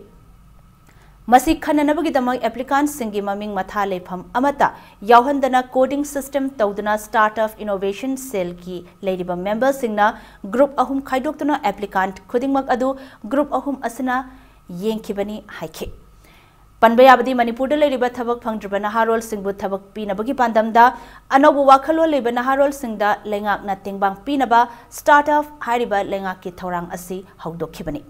ꯃꯁꯤ ꯈꯟꯅꯅꯕꯒꯤꯗꯃꯛ applicant ꯁꯤꯡꯒꯤ ꯃꯃꯤꯡ ꯃꯊꯥ ꯂꯩꯐꯝ ꯑꯃꯠꯇ ꯌꯥꯎꯍꯟꯗꯅ coding system ꯇꯧꯗꯨꯅ Startup Innovation Cell ꯒꯤ ꯂꯩꯔꯤꯕ member ꯁꯤꯡꯅ group ꯑꯍꯨꯝ ꯈꯥꯏꯗꯣꯛꯇꯨꯅ applicant ꯈꯨꯗꯤꯡꯃꯛ ꯑꯗꯨ group ꯑꯍꯨꯝ ꯑꯁꯤꯅ ꯌꯦꯡꯈꯤꯕꯅꯤ ꯍꯥꯏꯈꯤ꯫ ꯄꯟꯕ ꯌꯥꯕꯗꯤ, ꯃꯅꯤꯄꯨꯔꯗ ꯂꯩꯔꯤꯕ ꯊꯕꯛ ꯐꯪꯗ꯭ꯔꯤꯕ ꯅꯍꯥꯔꯣꯜꯁꯤꯡꯕꯨ ꯊꯕꯛ ꯄꯤꯅꯕꯒꯤ ꯄꯥꯟꯗꯝꯗ ꯑꯅꯧꯕ ꯋꯥꯈꯜꯂꯣꯟ ꯂꯩꯕ ꯅꯍꯥꯔꯣꯜꯁꯤꯡꯗ ꯂꯩꯉꯥꯛꯅ ꯇꯦꯡꯕꯥꯡ ꯄꯤꯅꯕ Startup ꯍꯥꯏꯔꯤꯕ ꯂꯩꯉꯥꯛꯀꯤ ꯊꯧꯔꯥꯡ ꯑꯁꯤ ꯍꯧꯗꯣꯛꯈꯤꯕꯅꯤ꯫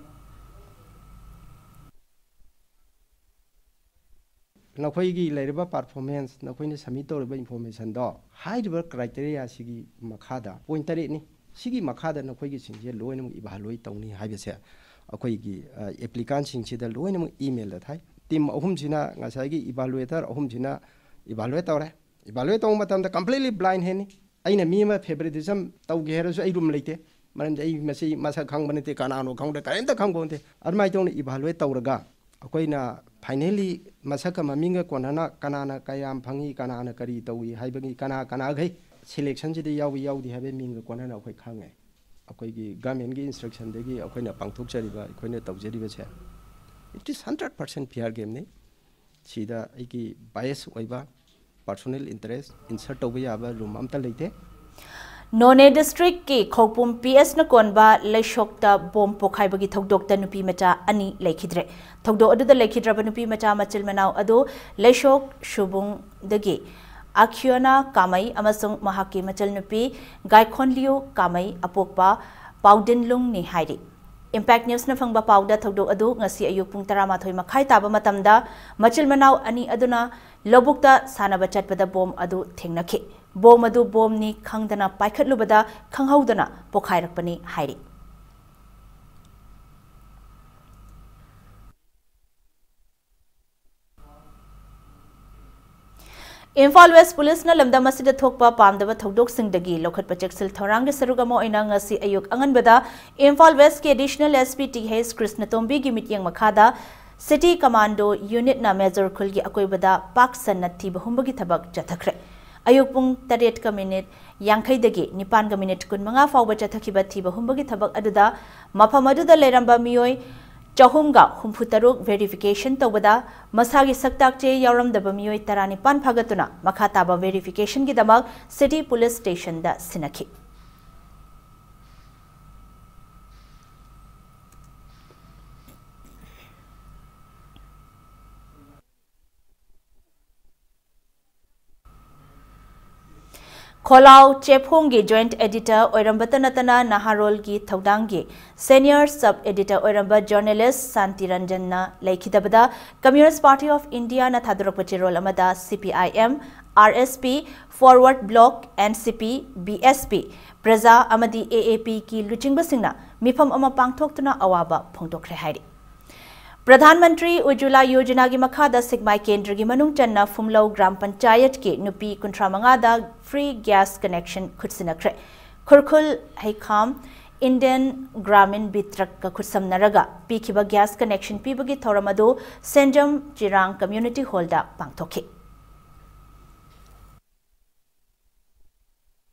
ꯅꯈꯣꯏꯒꯤ ꯂꯩꯔꯤꯕ performance, ꯅꯈꯣꯏꯅ submit ꯇꯧꯔꯤꯕ information ꯗꯣ ꯍꯥꯏꯔꯤꯕ criteria ꯁꯤꯒꯤ ꯃꯈꯥꯗ point ꯇꯔꯦꯠꯅꯤ꯫ ꯁꯤꯒꯤ ꯃꯈꯥꯗ ꯅꯈꯣꯏꯒꯤꯁꯤꯡꯁꯦ ꯂꯣꯏꯅꯃꯛ evaluate ꯇꯧꯅꯤ ꯍꯥꯏꯕꯁꯦ ꯑꯩꯈꯣꯏꯒꯤ, ꯑ, applicant ꯁꯤꯡꯁꯤꯗ ꯂꯣꯏꯅꯃꯛ email ꯗ ꯊꯥꯏ꯫ Team ꯑꯍꯨꯝꯁꯤꯅ, ꯉꯁꯥꯏꯒꯤ evaluator ꯑꯍꯨꯝꯁꯤꯅ evaluate ꯇꯧꯔꯦ꯫ Evaluate ꯇꯧꯕ ꯃꯇꯝꯗ completely blind hand ꯅꯤ꯫ ꯑꯩꯅ ꯃꯤ ꯑꯃ favoritism ꯇꯧꯒꯦ ꯍꯥꯏꯔꯁꯨ ꯑꯩ room ꯂꯩꯇꯦ꯫ ꯃꯔꯝꯗꯤ ꯑꯩ ꯃꯁꯤ ꯃꯁꯛ ꯈꯪꯕ ꯅꯠꯇꯦ, ꯀꯅꯥꯅꯣ ꯈꯪꯗꯦ, ꯀꯔꯤꯝꯇ ꯈꯪꯕ ꯅꯠꯇꯦ꯫ ꯑꯗꯨꯃꯥꯏꯅ ꯇꯧꯅ evaluate ꯇꯧꯔꯒ ꯑꯩꯈꯣꯏꯅ finally ꯃꯁꯛꯀ ꯃꯃꯤꯡꯒ ꯀꯣꯟꯅꯅ ꯀꯅꯥꯅ ꯀꯌꯥꯝ ꯐꯪꯉꯤ, ꯀꯅꯥꯅ ꯀꯔꯤ ꯇꯧꯏ ꯍꯥꯏꯕꯒꯤ, ꯀꯅꯥ ꯀꯅꯥꯈꯩ selection ꯁꯤꯗ ꯌꯥꯎꯏ ꯌꯥꯎꯗꯦ ꯍꯥꯏꯕꯒꯤ ꯃꯤꯡꯒ ꯀꯣꯟꯅꯅ ꯑꯩꯈꯣꯏ ꯈꯪꯉꯦ꯫ ꯑꯩꯈꯣꯏꯒꯤ ꯒꯚꯔꯟꯃꯦꯟꯒꯤ ꯏꯟꯁꯇ꯭ꯔꯛꯁꯟꯗꯒꯤ ꯑꯩꯈꯣꯏꯅ ꯄꯥꯡꯊꯣꯛꯆꯔꯤꯕ, ꯑꯩꯈꯣꯏꯅ ꯇꯧꯖꯔꯤꯕꯁꯦ, it is hundred percent fair gameꯅꯤ꯫ ꯁꯤꯗ ꯑꯩꯒꯤ ꯕꯥꯏꯁ ꯑꯣꯏꯕ, ꯄꯔꯁꯣꯅꯦꯜ ꯏꯟꯇꯔꯦꯁ ꯏꯟꯁꯔꯠ ꯇꯧꯕ ꯌꯥꯕ ꯔꯨꯝ ꯑꯝꯇ ꯂꯩꯇꯦ꯫ ꯅꯣꯅꯦ ꯗꯤꯁꯇ꯭ꯔꯤꯛꯀꯤ ꯈꯧꯄꯨꯝ ꯄꯤ ꯑꯦꯁꯅ ꯀꯣꯟꯕ ꯂꯩꯁꯣꯛꯇ ꯕꯣꯝ ꯄꯣꯈꯥꯏꯕꯒꯤ ꯊꯧꯗꯣꯛꯇ ꯅꯨꯄꯤ ꯃꯆꯥ ꯑꯅꯤ ꯂꯩꯈꯤꯗ꯭ꯔꯦ꯫ ꯊꯧꯗꯣꯛ ꯑꯗꯨꯗ ꯂꯩꯈꯤꯗ꯭ꯔꯕ ꯅꯨꯄꯤ ꯃꯆꯥ ꯃꯆꯤꯜ ꯃꯅꯥꯎ ꯑꯗꯨ ꯂꯩꯁꯣꯛ ꯁꯨꯕꯨꯡꯗꯒꯤ ꯑꯈꯤꯌꯣꯅꯥ ꯀꯥꯃꯩ ꯑꯃꯁꯨꯡ ꯃꯍꯥꯛꯀꯤ ꯃꯆꯜꯅꯨꯄꯤ ꯒꯥꯏꯈꯣꯟꯂꯤꯌꯨ ꯀꯥꯃꯩ ꯑꯄꯣꯛꯄ ꯄꯥꯎꯗꯤꯟꯂꯨꯡꯅꯤ ꯍꯥꯏꯔꯤ꯫ ꯏꯝꯄꯦꯛ ꯅ꯭ꯌꯨꯁꯅ ꯐꯪꯕ ꯄꯥꯎꯗ ꯊꯧꯗꯣꯛ ꯑꯗꯨ ꯉꯁꯤ ꯑꯌꯨꯛ ꯄꯨꯡ ꯇꯔꯥꯃꯥꯊꯣꯏ ꯃꯈꯥꯏ ꯇꯥꯕ ꯃꯇꯝꯗ ꯃꯆꯤꯜ ꯃꯅꯥꯎ ꯑꯅꯤ ꯑꯗꯨꯅ ꯂꯧꯕꯨꯛꯇ ꯁꯥꯟꯅꯕ ꯆꯠꯄꯗ ꯕꯣꯝ ꯑꯗꯨ ꯊꯦꯡꯅꯈꯤ꯫ ꯕꯣꯝ ꯑꯗꯨ ꯕꯣꯝꯅꯤ ꯈꯪꯗꯅ ꯄꯥꯏꯈꯠꯂꯨꯕꯗ ꯈꯪꯍꯧꯗꯅ ꯄꯣꯈꯥꯏꯔꯛꯄꯅꯤ ꯍꯥꯏꯔꯤ꯫ ꯏꯝꯐꯥꯜ ꯋꯦꯁ ꯄꯨꯂꯤꯁꯅ ꯂꯝꯗꯝ ꯑꯁꯤꯗ ꯊꯣꯛꯄ ꯄꯥꯝꯗꯕ ꯊꯧꯗꯣꯛꯁꯤꯡꯗꯒꯤ ꯂꯧꯈꯠꯄ ꯆꯦꯛꯁꯤꯜ ꯊꯧꯔꯥꯡꯒꯤ ꯁꯔꯨꯛ ꯑꯃ ꯑꯣꯏꯅ ꯉꯁꯤ ꯑꯌꯨꯛ ꯑꯉꯟꯕꯗ ꯏꯝꯐꯥꯜ ꯋꯦꯁꯀꯤ ꯑꯦꯗꯤꯁꯅꯦꯜ ꯑꯦꯁ ꯄꯤ ꯇꯤ ꯍꯩꯆ ꯀ꯭ꯔꯤꯁꯅꯇꯣꯝꯕꯤꯒꯤ ꯃꯤꯠꯌꯦꯡ ꯃꯈꯥꯗ ꯁꯤꯇꯤ ꯀꯃꯥꯟꯗꯣ ꯌꯨꯅꯤꯠꯅ ꯃꯦꯖꯣꯔ ꯈꯨꯜꯒꯤ ꯑꯀꯣꯏꯕꯗ ꯄꯥꯛ ꯁꯟꯅ ꯊꯤꯕ ꯍꯨꯝꯕꯒꯤ ꯊꯕꯛ ꯆꯠꯊꯈ꯭ꯔꯦ꯫ ꯑꯌꯨꯛ ꯄꯨꯡ ꯇꯔꯦꯠꯀ ꯃꯤꯅꯤꯠ ꯌꯥꯡꯈꯩꯗꯒꯤ ꯅꯤꯄꯥꯟꯒ ꯃꯤꯅꯤꯠ ꯀꯨꯟꯃꯉꯥ ꯐꯥꯎꯕ ꯆꯠꯊꯈꯤꯕ ꯊꯤꯕ ꯍꯨꯝꯕꯒꯤ ꯊꯕꯛ ꯑꯗꯨꯗ ꯃꯐꯝ ꯑꯗꯨꯗ ꯂꯩꯔꯝꯕ ꯃꯤꯑꯣꯏ ꯆꯍꯨꯝꯒ ꯍꯨꯝꯐꯨ ꯇꯔꯨꯛ ꯚꯦꯔꯤꯐꯤꯀꯦꯁꯟ ꯇꯧꯕꯗ ꯃꯁꯥꯒꯤ ꯁꯛꯇꯥꯛ ꯆꯦ ꯌꯥꯎꯔꯝꯗꯕ ꯃꯤꯑꯣꯏ ꯇꯔꯥꯅꯤꯄꯥꯟ ꯐꯥꯒꯠꯇꯨꯅ ꯃꯈꯥ ꯇꯥꯕ ꯚꯦꯔꯤꯐꯤꯀꯦꯁꯟꯒꯤꯗꯃꯛ ꯁꯤꯇꯤ ꯄꯨꯂꯤꯁ ꯁ꯭ꯇꯦꯁꯟꯗ ꯁꯤꯟꯅꯈꯤ꯫ ꯈꯣꯂꯥꯎ ꯆꯦꯐꯣꯡꯒꯤ ꯖꯣꯏꯟꯠ ꯑꯦꯗꯤꯇꯔ ꯑꯣꯏꯔꯝꯕꯇ ꯅꯠꯇꯅ ꯅꯍꯥꯔꯣꯜꯒꯤ ꯊꯧꯗꯥꯡꯒꯤ ꯁꯦꯅꯤꯌꯔ ꯁꯕ ꯑꯦꯗꯤꯇꯔ ꯑꯣꯏꯔꯝꯕ journalist Shanti ꯔꯟꯖꯟꯅ ꯂꯩꯈꯤꯗꯕꯗ communist party of ꯏꯟꯗꯤꯌꯥꯅ ꯊꯥꯗꯣꯔꯛꯄ ꯆꯦꯔꯣꯜ ꯑꯃꯗ ꯁꯤ P I M, R S P, forward block, N C P, B S P, ꯄ꯭ꯔꯖꯥ ꯑꯃꯗꯤ ꯑꯦ ꯑꯦ ꯄꯤꯒꯤ ꯂꯨꯆꯤꯡꯕꯁꯤꯡꯅ ꯃꯤꯐꯝ ꯑꯃ ꯄꯥꯡꯊꯣꯛꯇꯨꯅ ꯑꯋꯥꯕ ꯐꯣꯡꯗꯣꯛꯈ꯭ꯔꯦ ꯍꯥꯏꯔꯤ꯫ ꯄ꯭ꯔꯙꯥꯟ ꯃꯟꯇ꯭ꯔꯤ ꯎꯖ꯭ꯖ꯭ꯋꯂꯥ ꯌꯣꯖꯅꯥꯒꯤ ꯃꯈꯥꯗ ꯁꯤꯛꯃꯥꯏ ꯀꯦꯟꯗ꯭ꯔꯒꯤ ꯃꯅꯨꯡ ꯆꯟꯅ ꯐꯨꯝꯂꯧ ꯒ꯭ꯔꯥꯝ ꯄꯟꯆꯥꯌꯠꯀꯤ ꯅꯨꯄꯤ ꯀꯨꯟꯊ꯭ꯔꯥ ꯃꯉꯥꯗ ꯐ꯭ꯔꯤ ꯒ꯭ꯌꯥꯁ ꯀꯅꯦꯛꯁꯟ ꯈꯨꯠꯁꯤꯟꯅꯈ꯭ꯔꯦ꯫ ꯈꯨꯔꯈꯨꯜ ꯍꯩꯈꯥꯝ ꯏꯟꯗꯤꯌꯟ ꯒ꯭ꯔꯥꯃꯤꯟ ꯕꯤꯇ꯭ꯔꯛꯀ ꯈꯨꯠꯁꯝꯅꯔꯒ ꯄꯤꯈꯤꯕ ꯒ꯭ꯌꯥꯁ ꯀꯅꯦꯛꯁꯟ ꯄꯤꯕꯒꯤ ꯊꯧꯔꯝ ꯑꯗꯨ ꯁꯦꯟꯖꯝ ꯆꯤꯔꯥꯡ ꯀꯝꯃ꯭ꯌꯨꯅꯤꯇꯤ ꯍꯣꯜꯗ ꯄꯥꯡꯊꯣꯛꯈꯤ꯫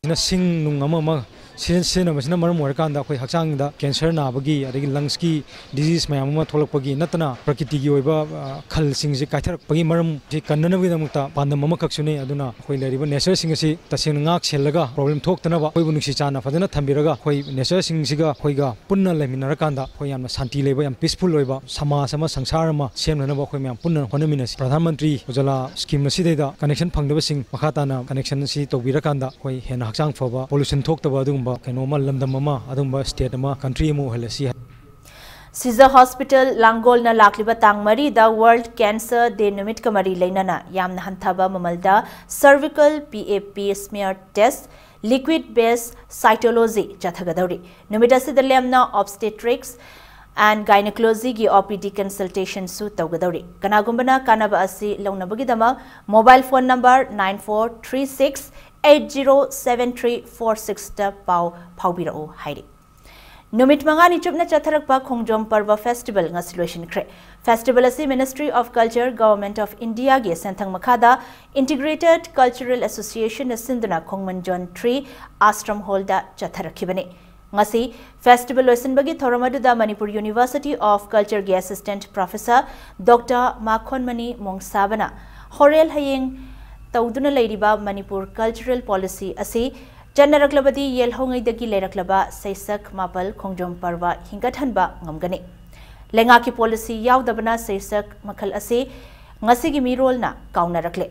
ꯁꯤꯅ ꯁꯤꯡ ꯅꯨꯡ ꯑꯃ ꯑꯃ ꯁꯤꯖꯤꯟ-, ꯁꯤꯖꯤꯟꯅꯕꯁꯤꯅ ꯃꯔꯝ ꯑꯣꯏꯔꯀꯥꯟꯗ ꯑꯩꯈꯣꯏ ꯍꯛꯆꯥꯡꯗ cancer ꯅꯥꯕꯒꯤ, ꯑꯗꯒꯤ lungs ꯀꯤ disease ꯃꯌꯥꯝ ꯑꯃ ꯊꯣꯛꯂꯛꯄꯒꯤ, ꯅꯠꯇꯅ ꯄ꯭ꯔꯀꯤꯇꯤꯒꯤ ꯑꯣꯏꯕ, ꯑ, ꯈꯜꯁꯤꯡꯁꯦ ꯀꯥꯏꯊꯔꯛꯄꯒꯤ ꯃꯔꯝꯁꯤ ꯀꯟꯅꯅꯕꯒꯤꯗꯃꯛꯇ ꯄꯥꯟꯗꯝ ꯑꯃꯈꯛꯁꯨꯅꯤ꯫ ꯑꯗꯨꯅ ꯑꯩꯈꯣꯏ ꯂꯩꯔꯤꯕ nature ꯁꯤꯡ ꯑꯁꯤ ꯇꯁꯦꯡꯅ ꯉꯥꯛ ꯁꯦꯜꯂꯒ, problem ꯊꯣꯛꯇꯅꯕ, ꯑꯩꯈꯣꯏꯕꯨ ꯅꯨꯡꯁꯤ ꯆꯥꯟꯅ ꯐꯖꯅ ꯊꯝꯕꯤꯔꯒ, ꯑꯩꯈꯣꯏ nature ꯁꯤꯡꯁꯤꯒ ꯑꯩꯈꯣꯏꯒ ꯄꯨꯟꯅ ꯂꯩꯃꯤꯟꯅꯔꯀꯥꯟꯗ ꯑꯩꯈꯣꯏ ꯌꯥꯝꯅ ꯁꯥꯟꯇꯤ ꯂꯩꯕ, ꯌꯥꯝ peaceful ꯑꯣꯏꯕ ꯁꯃꯥꯖ ꯑꯃ, ꯁꯪꯁꯥꯔ ꯑꯃ ꯁꯦꯝꯅꯅꯕ ꯑꯩꯈꯣꯏ ꯃꯌꯥꯝ ꯄꯨꯟꯅ ꯍꯣꯠꯅꯃꯤꯟꯅꯁꯤ꯫ ꯄ꯭ꯔꯙꯥꯟ ꯃꯟꯇ꯭ꯔꯤ ꯎꯖꯥꯂꯥ scheme ꯑꯁꯤꯗꯩꯗ connection ꯐꯪꯗꯕꯁꯤꯡ ꯃꯈꯥ ꯇꯥꯅ connection ꯑꯁꯤ ꯇꯧꯕꯤꯔꯀꯥꯟꯗ ꯑꯩꯈꯣꯏ ꯍꯦꯟꯅ ꯍꯛꯆꯥꯡ ꯐꯕ, pollution ꯊꯣꯛꯇꯕ ꯑꯗꯨꯒꯨꯝꯕ ꯀꯩꯅꯣ ꯑꯃ, ꯂꯝꯗꯝ ꯑꯃ, ꯑꯗꯨꯒꯨꯝꯕ state ꯑꯃ, country ꯑꯃ ꯑꯣꯏꯍꯜꯂꯁꯤ꯫ ꯁꯤꯖ ꯍꯣꯁꯄꯤꯇꯥꯜ ꯂꯥꯡꯒꯣꯜꯅ ꯂꯥꯛꯂꯤꯕ ꯇꯥꯡ ꯃꯔꯤꯗ World Cancer Day ꯅꯨꯃꯤꯠꯀ ꯃꯔꯤ ꯂꯩꯅꯅ ꯌꯥꯝꯅ ꯍꯟꯊꯕ ꯃꯃꯜꯗ cervical P A P smear test, liquid based cytology ꯆꯠꯊꯒꯗꯧꯔꯤ꯫ ꯅꯨꯃꯤꯠ ꯑꯁꯤꯗ ꯂꯦꯝꯅ obstetrics and gynecology ꯒꯤ O P D consultation ꯁꯨ ꯇꯧꯒꯗꯧꯔꯤ꯫ ꯀꯅꯥꯒꯨꯝꯕꯅ ꯀꯥꯟꯅꯕ ꯑꯁꯤ ꯂꯧꯅꯕꯒꯤꯗꯃꯛ mobile phone number nine four three six eight zero seven three four six ꯇ ꯄꯥꯎ ꯐꯥꯎꯕꯤꯔꯛꯎ ꯍꯥꯏꯔꯤ꯫ ꯅꯨꯃꯤꯠ ꯃꯉꯥꯅꯤ ꯆꯨꯞꯅ ꯆꯠꯊꯔꯛꯄ ꯈꯣꯡꯖꯣꯝ ꯄꯔꯕ festival ꯉꯁꯤ ꯂꯣꯏꯁꯤꯟꯈ꯭ꯔꯦ꯫ Festival ꯑꯁꯤ Ministry of Culture, Government of India ꯒꯤ ꯁꯦꯟꯊꯪ ꯃꯈꯥꯗ Integrated Cultural Association ꯅ ꯁꯤꯟꯗꯨꯅ ꯈꯣꯡꯃꯟ Zone three Ashram Hall ꯗ ꯆꯠꯊꯔꯛꯈꯤꯕꯅꯤ꯫ ꯉꯁꯤ festival ꯂꯣꯏꯁꯤꯟꯕꯒꯤ ꯊꯧꯔꯝ ꯑꯗꯨꯗ Manipur University of Culture ꯒꯤ Assistant Professor Doctor ꯃꯥꯈꯣꯟꯃꯅꯤ ꯃꯣꯡꯁꯥꯕꯅ ꯍꯣꯔꯦꯜ ꯍꯌꯦꯡ ꯇꯧꯗꯨꯅ ꯂꯩꯔꯤꯕ ꯃꯅꯤꯄꯨꯔ cultural policy ꯑꯁꯤ ꯆꯠꯅꯔꯛꯂꯕꯗꯤ ꯌꯦꯜꯍꯧꯉꯩꯗꯒꯤ ꯂꯩꯔꯛꯂꯕ ꯁꯩꯁꯛ ꯃꯥꯄꯜ ꯈꯣꯡꯖꯣꯝ ꯄꯔꯕ ꯍꯤꯡꯒꯠꯍꯟꯕ ꯉꯝꯒꯅꯤ꯫ ꯂꯩꯉꯥꯛꯀꯤ policy ꯌꯥꯎꯗꯕꯅ ꯁꯩꯁꯛ ꯃꯈꯜ ꯑꯁꯤ ꯉꯁꯤꯒꯤ ꯃꯤꯔꯣꯜꯅ ꯀꯥꯎꯅꯔꯛꯂꯦ꯫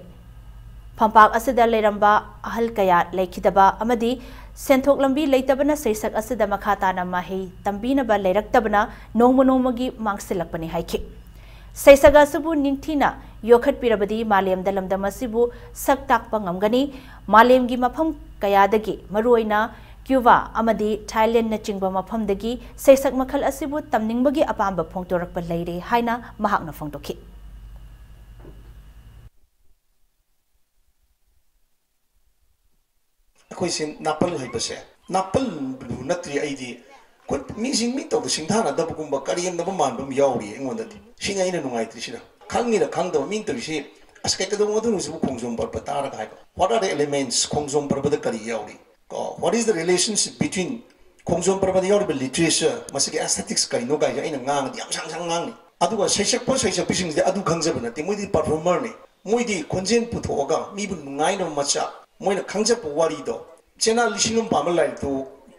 ꯐꯝꯄꯥꯛ ꯑꯁꯤꯗ ꯂꯩꯔꯝꯕ ꯑꯍꯜ ꯀꯌꯥ ꯂꯩꯈꯤꯗꯕ ꯑꯃꯗꯤ ꯁꯦꯟꯊꯣꯛ ꯂꯝꯕꯤ ꯂꯩꯇꯕꯅ ꯁꯩꯁꯛ ꯑꯁꯤꯗ ꯃꯈꯥ ꯇꯥꯅ ꯃꯍꯩ ꯇꯝꯕꯤꯅꯕ ꯂꯩꯔꯛꯇꯕꯅ ꯅꯣꯡꯃ ꯅꯣꯡꯃꯒꯤ ꯃꯥꯡꯁꯤꯜꯂꯛꯄꯅꯤ ꯍꯥꯏꯈꯤ꯫ ꯁꯩꯁꯛ ꯑꯁꯤꯕꯨ ꯅꯤꯡꯊꯤꯅ ꯌꯣꯛꯈꯠꯄꯤꯔꯕꯗꯤ ꯃꯥꯂꯦꯝꯗ ꯂꯝꯗꯝ ꯑꯁꯤꯕꯨ ꯁꯛ ꯇꯥꯛꯄ ꯉꯝꯒꯅꯤ꯫ ꯃꯥꯂꯦꯝꯒꯤ ꯃꯐꯝ ꯀꯌꯥꯗꯒꯤ, ꯃꯔꯨꯑꯣꯏꯅ Cuba ꯑꯃꯗꯤ Thailand ꯅꯆꯤꯡꯕ ꯃꯐꯝꯗꯒꯤ ꯁꯩꯁꯛ ꯃꯈꯜ ꯑꯁꯤꯕꯨ ꯇꯝꯅꯤꯡꯕꯒꯤ ꯑꯄꯥꯝꯕ ꯐꯣꯡꯗꯣꯔꯛꯄ ꯂꯩꯔꯦ ꯍꯥꯏꯅ ꯃꯍꯥꯛꯅ ꯐꯣꯡꯗꯣꯛꯈꯤ꯫ ꯑꯩꯈꯣꯏꯁꯦ ꯅꯥꯄꯜ ꯍꯥꯏꯕꯁꯦ, ꯅꯥꯄꯜꯕꯨ ꯅꯠꯇ꯭ꯔꯤ ꯑꯩꯗꯤ, ꯑꯩꯈꯣꯏ ꯃꯤꯁꯤꯡ ꯃꯤ ꯇꯧꯗ ꯁꯤꯡꯊꯥꯅꯗꯕꯒꯨꯝꯕ, ꯀꯔꯦꯝꯅꯕ ꯃꯥꯟꯕ ꯑꯃ ꯌꯥꯎꯔꯤ ꯑꯩꯉꯣꯟꯗꯗꯤ꯫ ꯁꯤꯅꯤ ꯑꯩꯅ ꯅꯨꯡꯉꯥꯏꯇ꯭ꯔꯤꯁꯤꯅ꯫ ꯈꯪꯉꯤꯔ ꯈꯪꯗꯕ ꯃꯤꯅ ꯇꯧꯔꯤꯁꯤ, "ꯑꯁ, ꯀꯩ ꯀꯩꯗꯧꯉꯩꯗꯅꯣ ꯍꯧꯖꯤꯛꯄꯨ ꯈꯣꯡꯖꯣꯝ ꯄꯔꯕ ꯇꯥꯔꯒ?" ꯍꯥꯏꯕ꯫ What are the elements? ꯈꯣꯡꯖꯣꯝ ꯄꯔꯕꯗ ꯀꯔꯤ ꯌꯥꯎꯔꯤ? ꯀꯣ, what is the relationship between ꯈꯣꯡꯖꯣꯝ ꯄꯔꯕꯗ ꯌꯥꯎꯔꯤꯕ literature, ꯃꯁꯤꯒꯤ aesthetics ꯀꯔꯤꯅꯣ ꯀꯥꯏꯁꯦ ꯑꯩꯅ ꯉꯥꯡꯉꯗꯤ ꯌꯥꯝ ꯁꯥꯡ ꯁꯥꯡ ꯉꯥꯡꯅꯤ꯫ ꯑꯗꯨꯒ ꯁꯩꯁꯛꯄ ꯁꯩꯁꯛꯄꯤꯁꯤꯡꯁꯤꯗꯤ ꯑꯗꯨ ꯈꯪꯖꯕ ꯅꯠꯇꯦ, ꯃꯣꯏꯗꯤ performerꯅꯦ꯫ ꯃꯣꯏꯗꯤ ꯈꯣꯟꯖꯦꯜ ꯄꯨꯊꯣꯛꯑꯒ ꯃꯤꯕꯨ ꯅꯨꯡꯉꯥꯏꯅꯕ ꯃꯆꯥꯛ, ꯃꯣꯏꯅ ꯈꯪꯖꯕ ꯋꯥꯔꯤꯗꯣ, ꯆꯦꯅꯥ ꯂꯤꯁꯤꯡ ꯑꯃ ꯄꯥꯝꯕ ꯂꯥꯏꯔꯤꯛꯇꯨ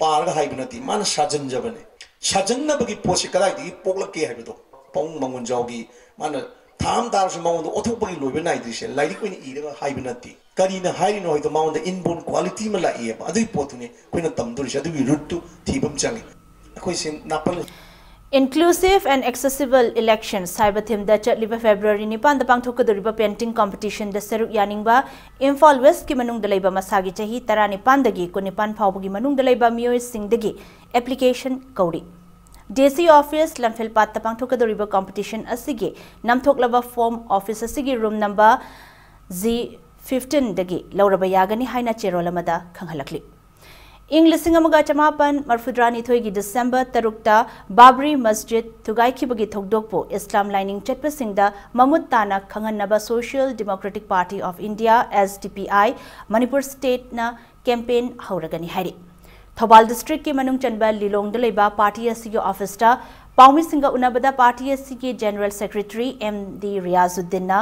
ꯄꯥꯔꯒ ꯍꯥꯏꯕ ꯅꯠꯇꯦ, ꯃꯥꯅ ꯁꯥꯖꯟꯖꯕꯅꯦ꯫ ꯁꯥꯖꯟꯅꯕꯒꯤ ꯄꯣꯠꯁꯤ ꯀꯗꯥꯏꯗꯒꯤ ꯄꯣꯛꯂꯛꯀꯦ ꯍꯥꯏꯕꯗꯣ, ꯄꯥꯕꯨꯡ ꯃꯉꯣꯟꯖꯥꯎꯒꯤ, ꯃꯥꯅ ꯊꯥ ꯑꯃ ꯇꯥꯔꯁꯨ ꯃꯉꯣꯟꯗ ꯑꯣꯟꯊꯣꯛꯄꯒꯤ ꯂꯣꯏꯕ ꯅꯥꯏꯗ꯭ꯔꯤꯁꯦ ꯂꯥꯏꯔꯤꯛ ꯑꯣꯏꯅ ꯏꯔꯒ ꯍꯥꯏꯕ ꯅꯠꯇꯦ꯫ ꯀꯔꯤꯅ ꯍꯥꯏꯔꯤꯅꯣ ꯍꯥꯏꯗꯣ ꯃꯉꯣꯟꯗ inborn quality ꯑꯃ ꯂꯥꯛꯏꯑꯕ, ꯑꯗꯨꯒꯤ ꯄꯣꯠꯇꯨꯅꯤ ꯑꯩꯈꯣꯏꯅ ꯇꯝꯗꯣꯔꯤꯁꯦ, ꯑꯗꯨꯒꯤ rootꯇꯨ ꯊꯤꯕ ꯑꯃ ꯆꯪꯉꯤ꯫ ꯑꯩꯈꯣꯏꯁꯦ ꯅꯥꯄꯜ Inclusive and Accessible Elections ꯍꯥꯏꯕ themeꯗ ꯆꯠꯂꯤꯕ February ꯅꯤꯄꯥꯟꯗ ꯄꯥꯡꯊꯣꯛꯀꯗꯧꯔꯤꯕ painting competitionꯗ ꯁꯔꯨꯛ ꯌꯥꯅꯤꯡꯕ ꯏꯝꯐꯥꯜ Westꯀꯤ ꯃꯅꯨꯡꯗ ꯂꯩꯕ ꯃꯁꯥꯒꯤ ꯆꯍꯤ ꯇꯔꯥꯅꯤꯄꯥꯟꯗꯒꯤ ꯀꯨꯟꯅꯤꯄꯥꯟ ꯐꯥꯎꯕꯒꯤ ꯃꯅꯨꯡꯗ ꯂꯩꯕ ꯃꯤꯑꯣꯏꯁꯤꯡꯗꯒꯤ application ꯀꯧꯔꯤ꯫ DC office ꯂꯝꯐꯦꯜꯄꯥꯠꯇ ꯄꯥꯡꯊꯣꯛꯀꯗꯧꯔꯤꯕ competition ꯑꯁꯤꯒꯤ ꯅꯝꯊꯣꯛꯂꯕ form office ꯑꯁꯤꯒꯤ room number G fifteenꯗꯒꯤ ꯂꯧꯔꯕ ꯌꯥꯒꯅꯤ ꯍꯥꯏꯅ ꯆꯦꯔꯣꯜ ꯑꯃꯗ ꯈꯪꯍꯜꯂꯛꯂꯤ꯫ ꯏꯪ ꯂꯤꯁꯤꯡ ꯑꯃꯒ ꯆꯃꯥꯄꯟ ꯃꯔꯐꯨꯇꯔꯥꯅꯤꯊꯣꯏꯒꯤ December ꯇꯔꯨꯛꯇ ꯕꯥꯕ꯭ꯔꯤ ꯃꯁꯖꯤꯗ ꯊꯨꯒꯥꯏꯈꯤꯕꯒꯤ ꯊꯧꯗꯣꯛꯄꯨ ꯏꯁꯂꯥꯝ ꯂꯥꯏꯅꯤꯡ ꯆꯠꯄꯁꯤꯡꯗ ꯃꯃꯨꯠ ꯇꯥꯅ ꯈꯪꯍꯟꯅꯕ Social Democratic Party of India, S D P I, Manipur stateꯅ campaign ꯍꯧꯔꯒꯅꯤ ꯍꯥꯏꯔꯤ꯫ ꯊꯧꯕꯥꯜ districtꯀꯤ ꯃꯅꯨꯡ ꯆꯟꯕ ꯂꯤꯂꯣꯡꯗ ꯂꯩꯕ party ꯑꯁꯤꯒꯤ officeꯇ ꯄꯥꯎꯃꯤꯁꯤꯡꯒ ꯎꯅꯕꯗ party ꯑꯁꯤꯒꯤ General Secretary M D ꯔꯤꯌꯥꯖꯨꯗꯤꯟꯅ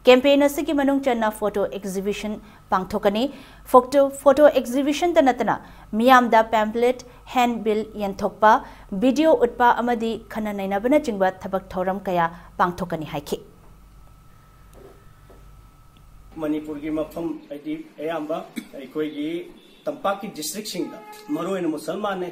campaign ꯑꯁꯤꯒꯤ ꯃꯅꯨꯡ ꯆꯟꯅ photo exhibition ꯄꯥꯡꯊꯣꯛꯀꯅꯤ꯫ Photo, photo exhibitionꯇ ꯅꯠꯇꯅ ꯃꯤꯌꯥꯝꯗ pamphlet, handbill ꯌꯦꯟꯊꯣꯛꯄ, video ꯎꯠꯄ ꯑꯃꯗꯤ ꯈꯟꯅ ꯅꯩꯅꯕꯅꯆꯤꯡꯕ ꯊꯕꯛ ꯊꯧꯔꯝ ꯀꯌꯥ ꯄꯥꯡꯊꯣꯛꯀꯅꯤ ꯍꯥꯏꯈꯤ꯫ ꯃꯅꯤꯄꯨꯔꯒꯤ ꯃꯐꯝ ꯍꯥꯏꯗꯤ ꯑꯌꯥꯝꯕ ꯑꯩꯈꯣꯏꯒꯤ ꯇꯝꯄꯥꯛꯀꯤ districtꯁꯤꯡꯗ, ꯃꯔꯨꯑꯣꯏꯅ ꯃꯨꯁꯜꯃꯥꯟꯅ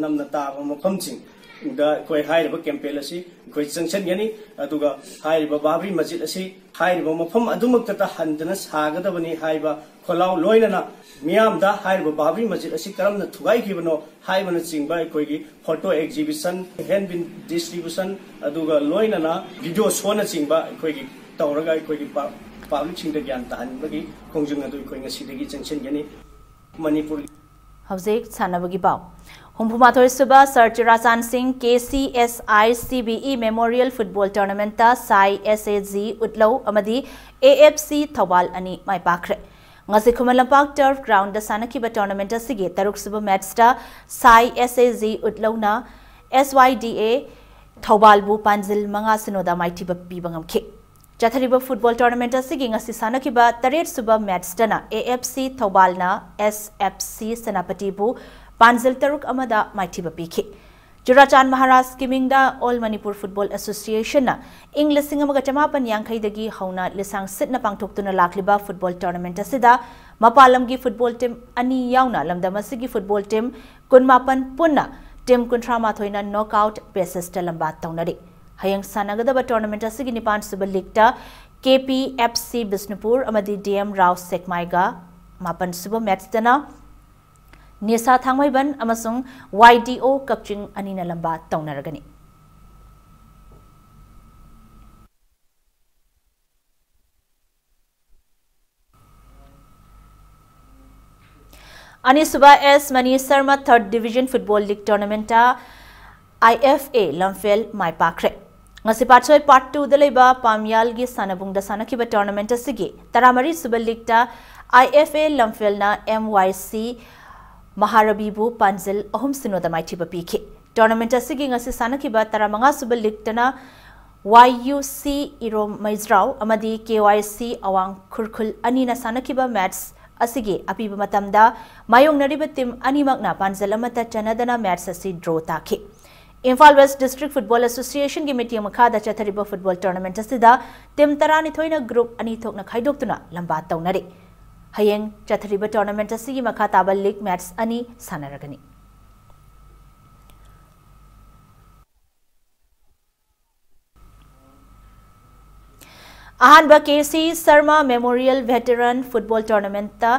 ꯅꯝꯅ ꯇꯥꯕ ꯃꯐꯝꯁꯤꯡꯗ ꯑꯩꯈꯣꯏ ꯍꯥꯏꯔꯤꯕ campaign ꯑꯁꯤ ꯑꯩꯈꯣꯏ ꯆꯪꯁꯤꯟꯒꯅꯤ꯫ ꯑꯗꯨꯒ ꯍꯥꯏꯔꯤꯕ ꯕꯥꯕ꯭ꯔꯤ ꯃꯁꯖꯤꯗ ꯑꯁꯤ ꯍꯥꯏꯔꯤꯕ ꯃꯐꯝ ꯑꯗꯨꯃꯛꯇꯗ ꯍꯟꯗꯨꯅ ꯁꯥꯒꯗꯕꯅꯤ ꯍꯥꯏꯕ ꯈꯣꯜꯂꯥꯎ ꯂꯣꯏꯅꯅ ꯃꯤꯌꯥꯝꯗ ꯍꯥꯏꯔꯤꯕ ꯕꯥꯕ꯭ꯔꯤ ꯃꯁꯖꯤꯗ ꯑꯁꯤ ꯀꯔꯝꯅ ꯊꯨꯒꯥꯏꯈꯤꯕꯅꯣ ꯍꯥꯏꯕꯅꯆꯤꯡꯕ ꯑꯩꯈꯣꯏꯒꯤ photo exhibition, handbill distribution, ꯑꯗꯨꯒ ꯂꯣꯏꯅꯅ video showꯅꯆꯤꯡꯕ ꯑꯩꯈꯣꯏꯒꯤ ꯇꯧꯔꯒ ꯑꯩꯈꯣꯏꯒꯤ ꯄ-, publicꯁꯤꯡꯗ ꯒ꯭ꯌꯥꯟ ꯇꯥꯍꯟꯕꯒꯤ ꯈꯣꯡꯖꯪ ꯑꯗꯨ ꯑꯩꯈꯣꯏ ꯉꯁꯤꯗꯒꯤ ꯆꯪꯁꯤꯟꯒꯅꯤ꯫ ꯃꯅꯤꯄꯨꯔ ꯍꯧꯖꯤꯛ ꯁꯥꯟꯅꯕꯒꯤ ꯄꯥꯎ꯫ ꯍꯨꯝꯐꯨꯃꯥꯊꯣꯏ ꯁꯨꯕ Sir ꯆꯨꯔꯥꯆꯥꯟ ꯁꯤꯡ K C S I C B E Memorial Football Tournamentꯇ ꯁꯥꯏ S A G ꯎꯠꯂꯧ ꯑꯃꯗꯤ A F C ꯊꯧꯕꯥꯜ ꯑꯅꯤ ꯃꯥꯏ ꯄꯥꯛꯈ꯭ꯔꯦ꯫ ꯉꯁꯤ ꯈꯨꯃꯟ ꯂꯝꯄꯥꯛ ꯇꯔꯐ ꯒ꯭ꯔꯥꯎꯟꯗ ꯁꯥꯟꯅꯈꯤꯕ ꯇꯣꯔꯅꯥꯃꯦꯟꯠ ꯑꯁꯤꯒꯤ ꯇꯔꯨꯛꯁꯨꯕ ꯃꯦꯠꯁꯇ ꯁꯥꯏ ꯑꯦꯁ ꯑꯦ ꯖꯤ ꯎꯠꯂꯧꯅ ꯑꯦꯁ ꯋꯥꯏ ꯗꯤ ꯑꯦ ꯊꯧꯕꯥꯜꯕꯨ ꯄꯥꯟꯖꯤꯜ ꯃꯉꯥ ꯁꯤꯅꯣꯗ ꯃꯥꯏꯊꯤꯕ ꯄꯤꯕ ꯉꯝꯈꯤ꯫ ꯆꯠꯊꯔꯤꯕ ꯐꯨꯠꯕꯣꯜ ꯇꯣꯔꯅꯥꯃꯦꯟꯠ ꯑꯁꯤꯒꯤ ꯉꯁꯤ ꯁꯥꯟꯅꯈꯤꯕ ꯇꯔꯦꯠꯁꯨꯕ ꯃꯦꯠꯁꯇꯅ A F C ꯊꯧꯕꯥꯜꯅ S F C ꯁꯦꯅꯥꯄꯇꯤꯕꯨ ꯄꯥꯟꯖꯤꯜ ꯇꯔꯨꯛ ꯑꯃꯗ ꯃꯥꯏꯊꯤꯕ ꯄꯤꯈꯤ꯫ ꯆꯨꯔꯥꯆꯥꯟ ꯃꯍꯥꯔꯥꯖꯀꯤ ꯃꯤꯡꯗ ꯑꯣꯜ ꯃꯅꯤꯄꯨꯔ ꯐꯨꯠꯕꯣꯜ ꯑꯦꯁꯣꯁꯤꯌꯦꯁꯟꯅ ꯏꯪ ꯂꯤꯁꯤꯡ ꯑꯃꯒ ꯆꯃꯥꯄꯟ ꯌꯥꯡꯈꯩꯗꯒꯤ ꯍꯧꯅ ꯂꯤꯁꯥꯡ ꯁꯤꯠꯅ ꯄꯥꯡꯊꯣꯛꯇꯨꯅ ꯂꯥꯛꯂꯤꯕ ꯐꯨꯠꯕꯣꯜ ꯇꯣꯔꯅꯥꯃꯦꯟꯠ ꯑꯁꯤꯗ ꯃꯄꯥꯟ ꯂꯝꯒꯤ ꯐꯨꯠꯕꯣꯜ ꯇꯤꯝ ꯑꯅꯤ ꯌꯥꯎꯅ ꯂꯝꯗꯝ ꯑꯁꯤꯒꯤ ꯐꯨꯠꯕꯣꯜ ꯇꯤꯝ ꯀꯨꯟꯃꯥꯄꯟ ꯄꯨꯟꯅ ꯇꯤꯝ ꯀꯨꯟꯊ꯭ꯔꯥ ꯃꯥꯊꯣꯏꯅ ꯅꯣꯛꯑꯥꯎꯠ ꯕꯦꯁꯤꯁꯇ ꯂꯝꯕꯥ ꯇꯧꯅꯔꯤ꯫ ꯍꯌꯦꯡ ꯁꯥꯟꯅꯒꯗꯕ ꯇꯣꯔꯅꯥꯃꯦꯟꯠ ꯑꯁꯤꯒꯤ ꯅꯤꯄꯥꯟꯁꯨꯕ ꯂꯤꯒꯇ K P F C Bishnupur ꯑꯃꯗꯤ ꯗꯤ ꯑꯦꯝ ꯔꯥꯎ ꯁꯦꯛꯃꯥꯏꯒ, ꯃꯥꯄꯟꯁꯨꯕ ꯃꯦꯠꯁꯇꯅ ꯅꯤꯁꯥ ꯊꯥꯡꯃꯩꯕꯟ ꯑꯃꯁꯨꯡ ꯋꯥꯏ ꯗꯤ ꯑꯣ ꯀꯛꯆꯤꯡ ꯑꯅꯤꯅ ꯂꯝꯕꯥ ꯇꯧꯅꯔꯒꯅꯤ꯫ ꯑꯅꯤꯁꯨꯕ ꯑꯦꯁ ꯃꯅꯤ ꯁꯔꯃ ꯊꯔꯗ ꯗꯤꯚꯤꯖꯟ ꯐꯨꯠꯕꯣꯜ ꯂꯤꯒ ꯇꯣꯔꯅꯥꯃꯦꯟꯠꯇ ꯑꯥꯏ ꯑꯦꯐ ꯑꯦ ꯂꯝꯐꯦꯜ ꯃꯥꯏ ꯄꯥꯛꯈ꯭ꯔꯦ꯫ ꯉꯁꯤ ꯄꯥꯠꯁꯣꯏ ꯄꯥꯔꯠ ꯇꯨꯗ ꯂꯩꯕ ꯄꯥꯝꯌꯥꯜꯒꯤ ꯁꯥꯟꯅꯕꯨꯡꯗ ꯁꯥꯟꯅꯈꯤꯕ ꯇꯣꯔꯅꯥꯃꯦꯟꯠ ꯑꯁꯤꯒꯤ ꯇꯔꯥꯃꯔꯤꯁꯨꯕ ꯂꯤꯒꯇ ꯑꯥꯏ ꯑꯦꯐ ꯑꯦ ꯂꯝꯐꯦꯜꯅ ꯑꯦꯝ ꯋꯥꯏ ꯁꯤ ꯃꯍꯥꯔꯕꯤꯕꯨ ꯄꯥꯟꯖꯤꯜ ꯑꯍꯨꯝ ꯁꯤꯅꯣꯗ ꯃꯥꯏꯊꯤꯕ ꯄꯤꯈꯤ꯫ ꯇꯣꯔꯅꯥꯃꯦꯟꯠ ꯑꯁꯤꯒꯤ ꯉꯁꯤ ꯁꯥꯟꯅꯈꯤꯕ ꯇꯔꯥꯃꯉꯥꯁꯨꯕ ꯂꯤꯒꯇꯅ ꯋꯥꯏ ꯌꯨ ꯁꯤ ꯏꯔꯣꯝ ꯃꯩꯖ꯭ꯔꯥꯎ ꯑꯃꯗꯤ ꯀꯦ ꯋꯥꯏ ꯁꯤ ꯑꯋꯥꯡ ꯈꯨꯔꯈꯨꯜ ꯑꯅꯤꯅ ꯁꯥꯟꯅꯈꯤꯕ ꯃꯦꯠꯁ ꯑꯁꯤꯒꯤ ꯑꯄꯤꯕ ꯃꯇꯝꯗ ꯃꯥꯌꯣꯛꯅꯔꯤꯕ ꯇꯤꯝ ꯑꯅꯤꯃꯛꯅ ꯄꯥꯟꯖꯜ ꯑꯃꯠꯇ ꯆꯟꯅꯗꯅ ꯃꯦꯠꯁ ꯑꯁꯤ ꯗ꯭ꯔꯣ ꯇꯥꯈꯤ꯫ ꯏꯝꯐꯥꯜ ꯋꯦꯁ꯭ꯠ ꯗꯤꯁ꯭ꯠꯔꯤꯛ ꯐꯨꯠꯕꯣꯜ ꯑꯦꯁꯣꯁꯤꯌꯦꯁꯟꯒꯤ ꯃꯤꯠꯌꯦꯡ ꯃꯈꯥꯗ ꯆꯠꯊꯔꯤꯕ ꯐꯨꯠꯕꯣꯜ ꯇꯣꯔꯅꯥꯃꯦꯟꯠ ꯑꯁꯤꯗ ꯇꯤꯝ ꯇꯔꯥꯅꯤꯊꯣꯏꯅ ꯒ꯭ꯔꯨꯞ ꯑꯅꯤ ꯊꯣꯛꯅ ꯈꯥꯏꯗꯣꯛꯇꯨꯅ ꯂꯝꯕꯥ ꯇꯧꯅꯔꯤ꯫ ꯍꯌꯦꯡ ꯆꯠꯊꯔꯤꯕ ꯇꯣꯔꯅꯥꯃꯦꯟꯠ ꯑꯁꯤꯒꯤ ꯃꯈꯥ ꯇꯥꯕ ꯂꯤꯒ ꯃꯦꯠꯁ ꯑꯅꯤ ꯁꯥꯟꯅꯔꯒꯅꯤ꯫ ꯑꯍꯥꯟꯕ K C Sharma memorial veteran football ꯇꯣꯔꯅꯥꯃꯦꯟꯠꯇ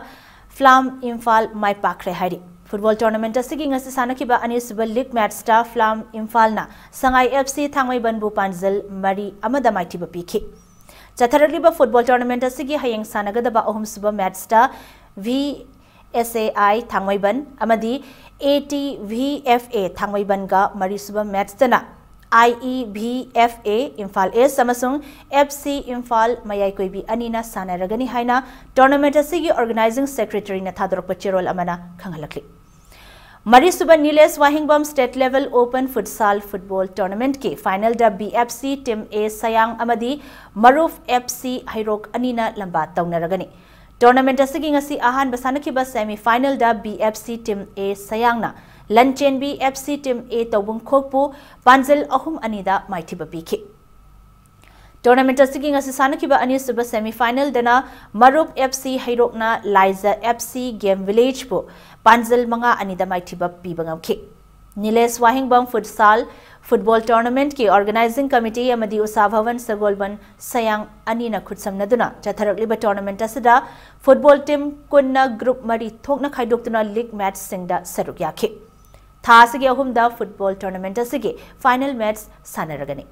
ꯐ꯭ꯂꯥꯝ ꯏꯝꯐꯥꯜ ꯃꯥꯏ ꯄꯥꯛꯈ꯭ꯔꯦ ꯍꯥꯏꯔꯤ꯫ ꯐꯨꯠꯕꯣꯜ ꯇꯣꯔꯅꯥꯃꯦꯟꯠ ꯑꯁꯤꯒꯤ ꯉꯁꯤ ꯁꯥꯟꯅꯈꯤꯕ ꯑꯅꯤꯁꯨꯕ ꯂꯤꯒ ꯃꯦꯠꯁꯇ ꯐ꯭ꯂꯥꯝ ꯏꯝꯐꯥꯜꯅ ꯁꯉꯥꯏ ꯑꯦꯐ ꯁꯤ ꯊꯥꯡꯃꯩꯕꯟꯕꯨ ꯄꯥꯟꯖꯜ ꯃꯔꯤ ꯑꯃꯗ ꯃꯥꯏꯊꯤꯕ ꯄꯤꯈꯤ꯫ ꯆꯠꯊꯔꯛꯂꯤꯕ ꯐꯨꯠꯕꯣꯜ ꯇꯣꯔꯅꯥꯃꯦꯟꯠ ꯑꯁꯤꯒꯤ ꯍꯌꯦꯡ ꯁꯥꯟꯅꯒꯗꯕ ꯑꯍꯨꯝꯁꯨꯕ ꯃꯦꯠꯁꯇ V S A I Thangmeiband ꯑꯃꯗꯤ A T V F A ꯊꯥꯡꯃꯩꯕꯟꯒ, ꯃꯔꯤꯁꯨꯕ ꯃꯦꯠꯁꯇꯅ I E B F A Imphal East ꯑꯃꯁꯨꯡ F C Imphal ꯃꯌꯥꯏ ꯀꯣꯏꯕꯤ ꯑꯅꯤꯅ ꯁꯥꯟꯅꯔꯒꯅꯤ ꯍꯥꯏꯅ tournament ꯑꯁꯤꯒꯤ organizing secretaryꯅ ꯊꯥꯗꯣꯔꯛꯄ ꯆꯦꯔꯣꯜ ꯑꯃꯅ ꯈꯪꯍꯜꯂꯛꯂꯤ꯫ ꯃꯔꯤꯁꯨꯕ ꯅꯤꯂꯦꯁ ꯋꯥꯍꯦꯡꯕꯝ State Level Open Futsal Football Tournamentꯀꯤ finalꯗ B F C Team A ꯁꯌꯥꯡ ꯑꯃꯗꯤ ꯃꯔꯨꯞ F C ꯍꯩꯔꯣꯛ ꯑꯅꯤꯅ ꯂꯝꯕꯥ ꯇꯧꯅꯔꯒꯅꯤ꯫ Tournament ꯑꯁꯤꯒꯤ ꯉꯁꯤ ꯑꯍꯥꯟꯕ ꯁꯥꯟꯅꯈꯤꯕ semi finalꯗ B F C Team A ꯁꯌꯥꯡꯅ Lanchenbi F C Team A ꯇꯧꯕꯨꯡꯈꯣꯛꯄꯨ ꯄꯥꯟꯖꯜ ꯑꯍꯨꯝ ꯑꯅꯤꯗ ꯃꯥꯏꯊꯤꯕ ꯄꯤꯈꯤ꯫ Tournament ꯑꯁꯤꯒꯤ ꯉꯁꯤ ꯁꯥꯟꯅꯈꯤꯕ ꯑꯅꯤꯁꯨꯕ semi finalꯗꯅ ꯃꯔꯨꯞ F C ꯍꯩꯔꯣꯛꯅ ꯂꯥꯏꯖ F C Game Villageꯕꯨ ꯄꯥꯟꯖꯜ ꯃꯉꯥ ꯑꯅꯤꯗ ꯃꯥꯏꯊꯤꯕ ꯄꯤꯕ ꯉꯝꯈꯤ꯫ ꯅꯤꯂꯦꯁ ꯋꯥꯍꯦꯡꯕꯝ Futsal Football Tournamentꯀꯤ organizing committee ꯑꯃꯗꯤ ꯎꯁꯥ ꯚꯋꯟ ꯁꯒꯣꯜꯕꯟ ꯁꯌꯥꯡ ꯑꯅꯤꯅ ꯈꯨꯠꯁꯝꯅꯗꯨꯅ ꯆꯠꯊꯔꯛꯂꯤꯕ tournament ꯑꯁꯤꯗ football team ꯀꯨꯟꯅ group ꯃꯔꯤ ꯊꯣꯛꯅ ꯈꯥꯏꯗꯣꯛꯇꯨꯅ league matchꯁꯤꯡꯗ ꯁꯔꯨꯛ ꯌꯥꯈꯤ꯫ ꯊꯥ ꯑꯁꯤꯒꯤ ꯑꯍꯨꯝꯗ football tournament ꯑꯁꯤꯒꯤ final match ꯁꯥꯟꯅꯔꯒꯅꯤ꯫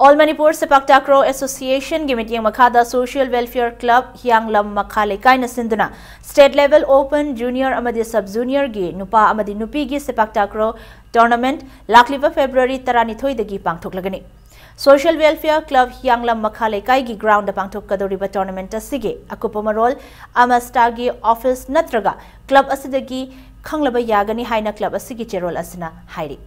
All Manipur Sepak Takraw Associationꯒꯤ ꯃꯤꯠꯌꯦꯡ ꯃꯈꯥꯗ Social Welfare Club ꯍꯤꯌꯥꯡꯂꯝ ꯃꯈꯥ ꯂꯩꯀꯥꯏꯅ ꯁꯤꯟꯗꯨꯅ State Level Open Junior ꯑꯃꯗꯤ Sub Juniorꯒꯤ ꯅꯨꯄꯥ ꯑꯃꯗꯤ ꯅꯨꯄꯤꯒꯤ sepak takraw tournament ꯂꯥꯛꯂꯤꯕ February ꯇꯔꯥꯅꯤꯊꯣꯏꯗꯒꯤ ꯄꯥꯡꯊꯣꯛꯂꯒꯅꯤ꯫ Social Welfare Club ꯍꯤꯌꯥꯡꯂꯝ ꯃꯈꯥ ꯂꯩꯀꯥꯏꯒꯤ groundꯗ ꯄꯥꯡꯊꯣꯛꯀꯗꯧꯔꯤꯕ tournament ꯑꯁꯤꯒꯤ ꯑꯀꯨꯞꯄ ꯃꯔꯣꯜ ꯑꯃꯁꯇꯥꯒꯤ office ꯅꯠꯇ꯭ꯔꯒ club ꯑꯁꯤꯗꯒꯤ ꯈꯪꯂꯕ ꯌꯥꯒꯅꯤ ꯍꯥꯏꯅ club ꯑꯁꯤꯒꯤ ꯆꯦꯔꯣꯜ ꯑꯁꯤꯅ ꯍꯥꯏꯔꯤ꯫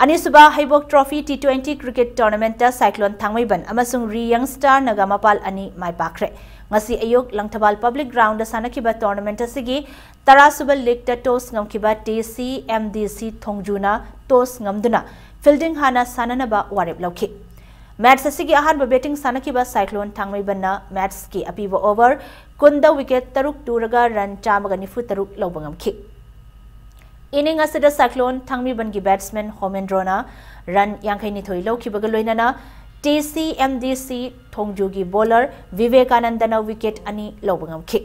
ꯑꯅꯤꯁꯨꯕ ꯍꯩꯕꯣꯛ Trophy T twenty cricket tournamentꯇ Cyclone ꯊꯥꯡꯃꯩꯕꯟ ꯑꯃꯁꯨꯡ Ri Young Star ꯅꯥꯒꯥꯃꯄꯥꯜ ꯑꯅꯤ ꯃꯥꯏ ꯄꯥꯛꯈ꯭ꯔꯦ꯫ ꯉꯁꯤ ꯑꯌꯨꯛ ꯂꯪꯊꯕꯥꯜ public groundꯗ ꯁꯥꯟꯅꯈꯤꯕ tournament ꯑꯁꯤꯒꯤ ꯇꯔꯥꯁꯨꯕ leagueꯇ toss ꯉꯝꯈꯤꯕ T C M D C ꯊꯣꯡꯖꯨꯅ toss ꯉꯝꯗꯨꯅ fielding ꯍꯥꯟꯅ ꯁꯥꯟꯅꯅꯕ ꯋꯥꯔꯦꯞ ꯂꯧꯈꯤ꯫ Match ꯑꯁꯤꯒꯤ ꯑꯍꯥꯟꯕ batting ꯁꯥꯟꯅꯈꯤꯕ Cyclone ꯊꯥꯡꯃꯩꯕꯟꯅ matchꯀꯤ ꯑꯄꯤꯕ over ꯀꯨꯟꯗ wicket ꯇꯔꯨꯛ ꯇꯨꯔꯒ run ꯆꯥꯝꯃꯒ ꯅꯤꯐꯨ ꯇꯔꯨꯛ ꯂꯧꯕ ꯉꯝꯈꯤ꯫ Inning ꯑꯁꯤꯗ Cyclone ꯊꯥꯡꯃꯩꯕꯟꯒꯤ batsman ꯍꯣꯃꯦꯟꯗ꯭ꯔꯣꯅ run ꯌꯥꯡꯈꯩꯅꯤꯊꯣꯏ ꯂꯧꯈꯤꯕꯒ ꯂꯣꯏꯅꯅ T C M D C ꯊꯣꯡꯖꯨꯒꯤ bowler ꯚꯤꯚꯦꯀꯥꯅꯟꯗꯅ wicket ꯑꯅꯤ ꯂꯧꯕ ꯉꯝꯈꯤ꯫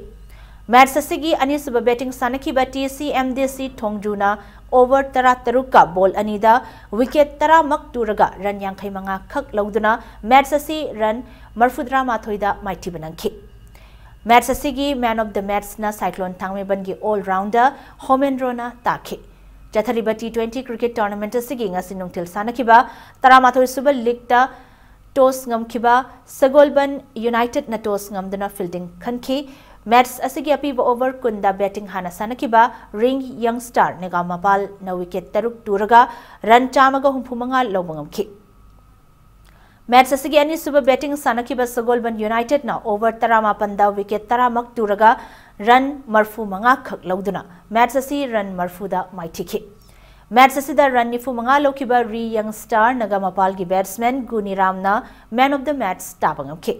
Match ꯑꯁꯤꯒꯤ ꯑꯅꯤꯁꯨꯕ batting ꯁꯥꯟꯅꯈꯤꯕ T C M D C ꯊꯣꯡꯖꯨꯅ over ꯇꯔꯥꯇꯔꯨꯛꯀ ball ꯑꯅꯤꯗ wicket ꯇꯔꯥꯃꯛ ꯇꯨꯔꯒ run ꯌꯥꯡꯈꯩ ꯃꯉꯥ ꯈꯛ ꯂꯧꯗꯨꯅ match ꯑꯁꯤ run ꯃꯔꯐꯨꯇꯔꯥ ꯃꯥꯊꯣꯏꯗ ꯃꯥꯏꯊꯤꯕ ꯅꯪꯈꯤ꯫ Match ꯑꯁꯤꯒꯤ man of the matchꯅ Cyclone ꯊꯥꯡꯃꯩꯕꯟꯒꯤ all rounder ꯍꯣꯃꯦꯟꯗ꯭ꯔꯣꯅ ꯇꯥꯈꯤ꯫ ꯆꯠꯊꯔꯤꯕ T twenty cricket tournament ꯑꯁꯤꯒꯤ ꯉꯁꯤ ꯅꯨꯡꯊꯤꯜ ꯁꯥꯟꯅꯈꯤꯕ ꯇꯔꯥꯃꯥꯊꯣꯏ ꯁꯨꯕ leagueꯇ toss ꯉꯝꯈꯤꯕ ꯁꯒꯣꯜꯕꯟ Unitedꯅ toss ꯉꯝꯗꯨꯅ fielding ꯈꯟꯈꯤ꯫ Match ꯑꯁꯤꯒꯤ ꯑꯄꯤꯕ over ꯀꯨꯟꯗ batting ꯍꯥꯟꯅ ꯁꯥꯟꯅꯈꯤꯕ Ring Young Star ꯅꯒꯥ ꯃꯄꯥꯜꯅ wicket ꯇꯔꯨꯛ ꯇꯨꯔꯒ run ꯆꯥꯝꯃꯒ ꯍꯨꯝꯐꯨ ꯃꯉꯥ ꯂꯧꯕ ꯉꯝꯈꯤ꯫ Match ꯑꯁꯤꯒꯤ ꯑꯅꯤꯁꯨꯕ batting ꯁꯥꯟꯅꯈꯤꯕ ꯁꯒꯣꯜꯕꯟ Unitedꯅ over ꯇꯔꯥꯃꯥꯄꯟꯗ wicket ꯇꯔꯥꯃꯛ ꯇꯨꯔꯒ run ꯃꯔꯐꯨ ꯃꯉꯥ ꯈꯛ ꯂꯧꯗꯨꯅ match ꯑꯁꯤ run ꯃꯔꯐꯨꯗ ꯃꯥꯏꯊꯤꯈꯤ꯫ Match ꯑꯁꯤꯗ run ꯅꯤꯐꯨ ꯃꯉꯥ ꯂꯧꯈꯤꯕ Ring Young Star Naga ꯃꯄꯥꯜꯒꯤ batsman ꯒꯨꯅꯤꯔꯥꯝꯅ man of the match ꯇꯥꯕ ꯉꯝꯈꯤ꯫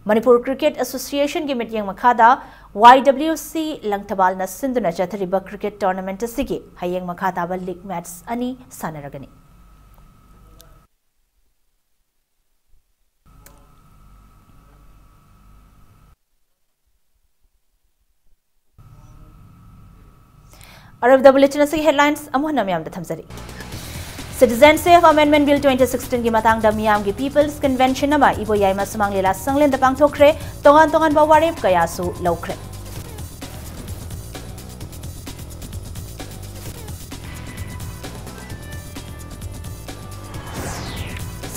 ꯃꯅꯤꯄꯨꯔ Cricket Associationꯒꯤ ꯃꯤꯠꯌꯦꯡ ꯃꯈꯥꯗ Y W C ꯂꯪꯊꯕꯥꯜꯅ ꯁꯤꯟꯗꯨꯅ ꯆꯠꯊꯔꯤꯕ cricket tournament ꯑꯁꯤꯒꯤ ꯍꯌꯦꯡ ꯃꯈꯥ ꯇꯥꯕ league match ꯑꯅꯤ ꯁꯥꯟꯅꯔꯒꯅꯤ꯫ ꯑꯔꯣꯏꯕꯗ bulletin ꯑꯁꯤꯒꯤ headlines ꯑꯃꯨꯛ ꯍꯟꯅ ꯃꯌꯥꯝꯗ ꯊꯝꯖꯔꯤ꯫ Citizenship Amendment Bill twenty sixteenꯒꯤ ꯃꯇꯥꯡꯗ ꯃꯤꯌꯥꯝꯒꯤ People's Convention ꯑꯃ ꯏꯕꯣꯌꯥꯏꯃ ꯁꯨꯃꯥꯡ ꯂꯤꯂꯥ ꯁꯪꯂꯦꯟꯗ ꯄꯥꯡꯊꯣꯛꯈ꯭ꯔꯦ꯫ ꯇꯣꯉꯥꯟ ꯇꯣꯉꯥꯟꯕ ꯋꯥꯔꯦꯞ ꯀꯌꯥꯁꯨ ꯂꯧꯈ꯭ꯔꯦ꯫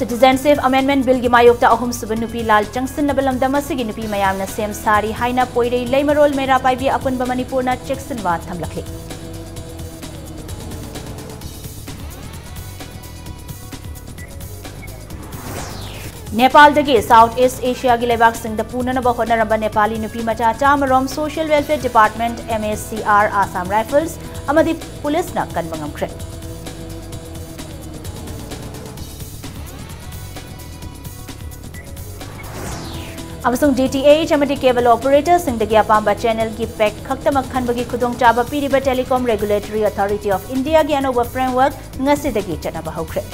Citizenship Amendment Billꯒꯤ ꯃꯥꯌꯣꯛꯇ ꯑꯍꯨꯝꯁꯨꯕ ꯅꯨꯄꯤ ꯂꯥꯜ ꯆꯪꯁꯤꯟꯅꯕ ꯂꯝꯗꯝ ꯑꯁꯤꯒꯤ ꯅꯨꯄꯤ ꯃꯌꯥꯝꯅ ꯁꯦꯝ ꯁꯥꯔꯤ ꯍꯥꯏꯅ ꯄꯣꯏꯔꯩ ꯂꯩꯃꯔꯣꯜ ꯃꯩꯔꯥ ꯄꯥꯏꯕꯤ ꯑꯄꯨꯟꯕ ꯃꯅꯤꯄꯨꯔꯅ ꯆꯦꯛꯁꯤꯟꯋꯥ ꯊꯝꯂꯛꯂꯤ꯫ ꯅꯦꯄꯥꯜꯗꯒꯤ South East Asiaꯒꯤ ꯂꯩꯕꯥꯛꯁꯤꯡꯗ ꯄꯨꯅꯅꯕ ꯍꯣꯠꯅꯔꯝꯕ ꯅꯦꯄꯥꯂꯤ ꯅꯨꯄꯤ ꯃꯆꯥ ꯆꯥꯝꯃꯔꯣꯝ Social Welfare Department, M A C R, Assam Rifles ꯑꯃꯗꯤ ꯄꯨꯂꯤꯁꯅ ꯀꯟꯕ ꯉꯝꯈ꯭ꯔꯦ꯫ ꯑꯃꯁꯨꯡ D T H ꯑꯃꯗꯤ cable operatorꯁꯤꯡꯗꯒꯤ ꯑꯄꯥꯝꯕ channelꯒꯤ pack ꯈꯛꯇꯃꯛ ꯈꯟꯕꯒꯤ ꯈꯨꯗꯣꯡꯆꯥꯕ ꯄꯤꯔꯤꯕ Telecom Regulatory Authority of Indiaꯒꯤ ꯑꯅꯧꯕ framework ꯉꯁꯤꯗꯒꯤ ꯆꯠꯅꯕ ꯍꯧꯈ꯭ꯔꯦ꯫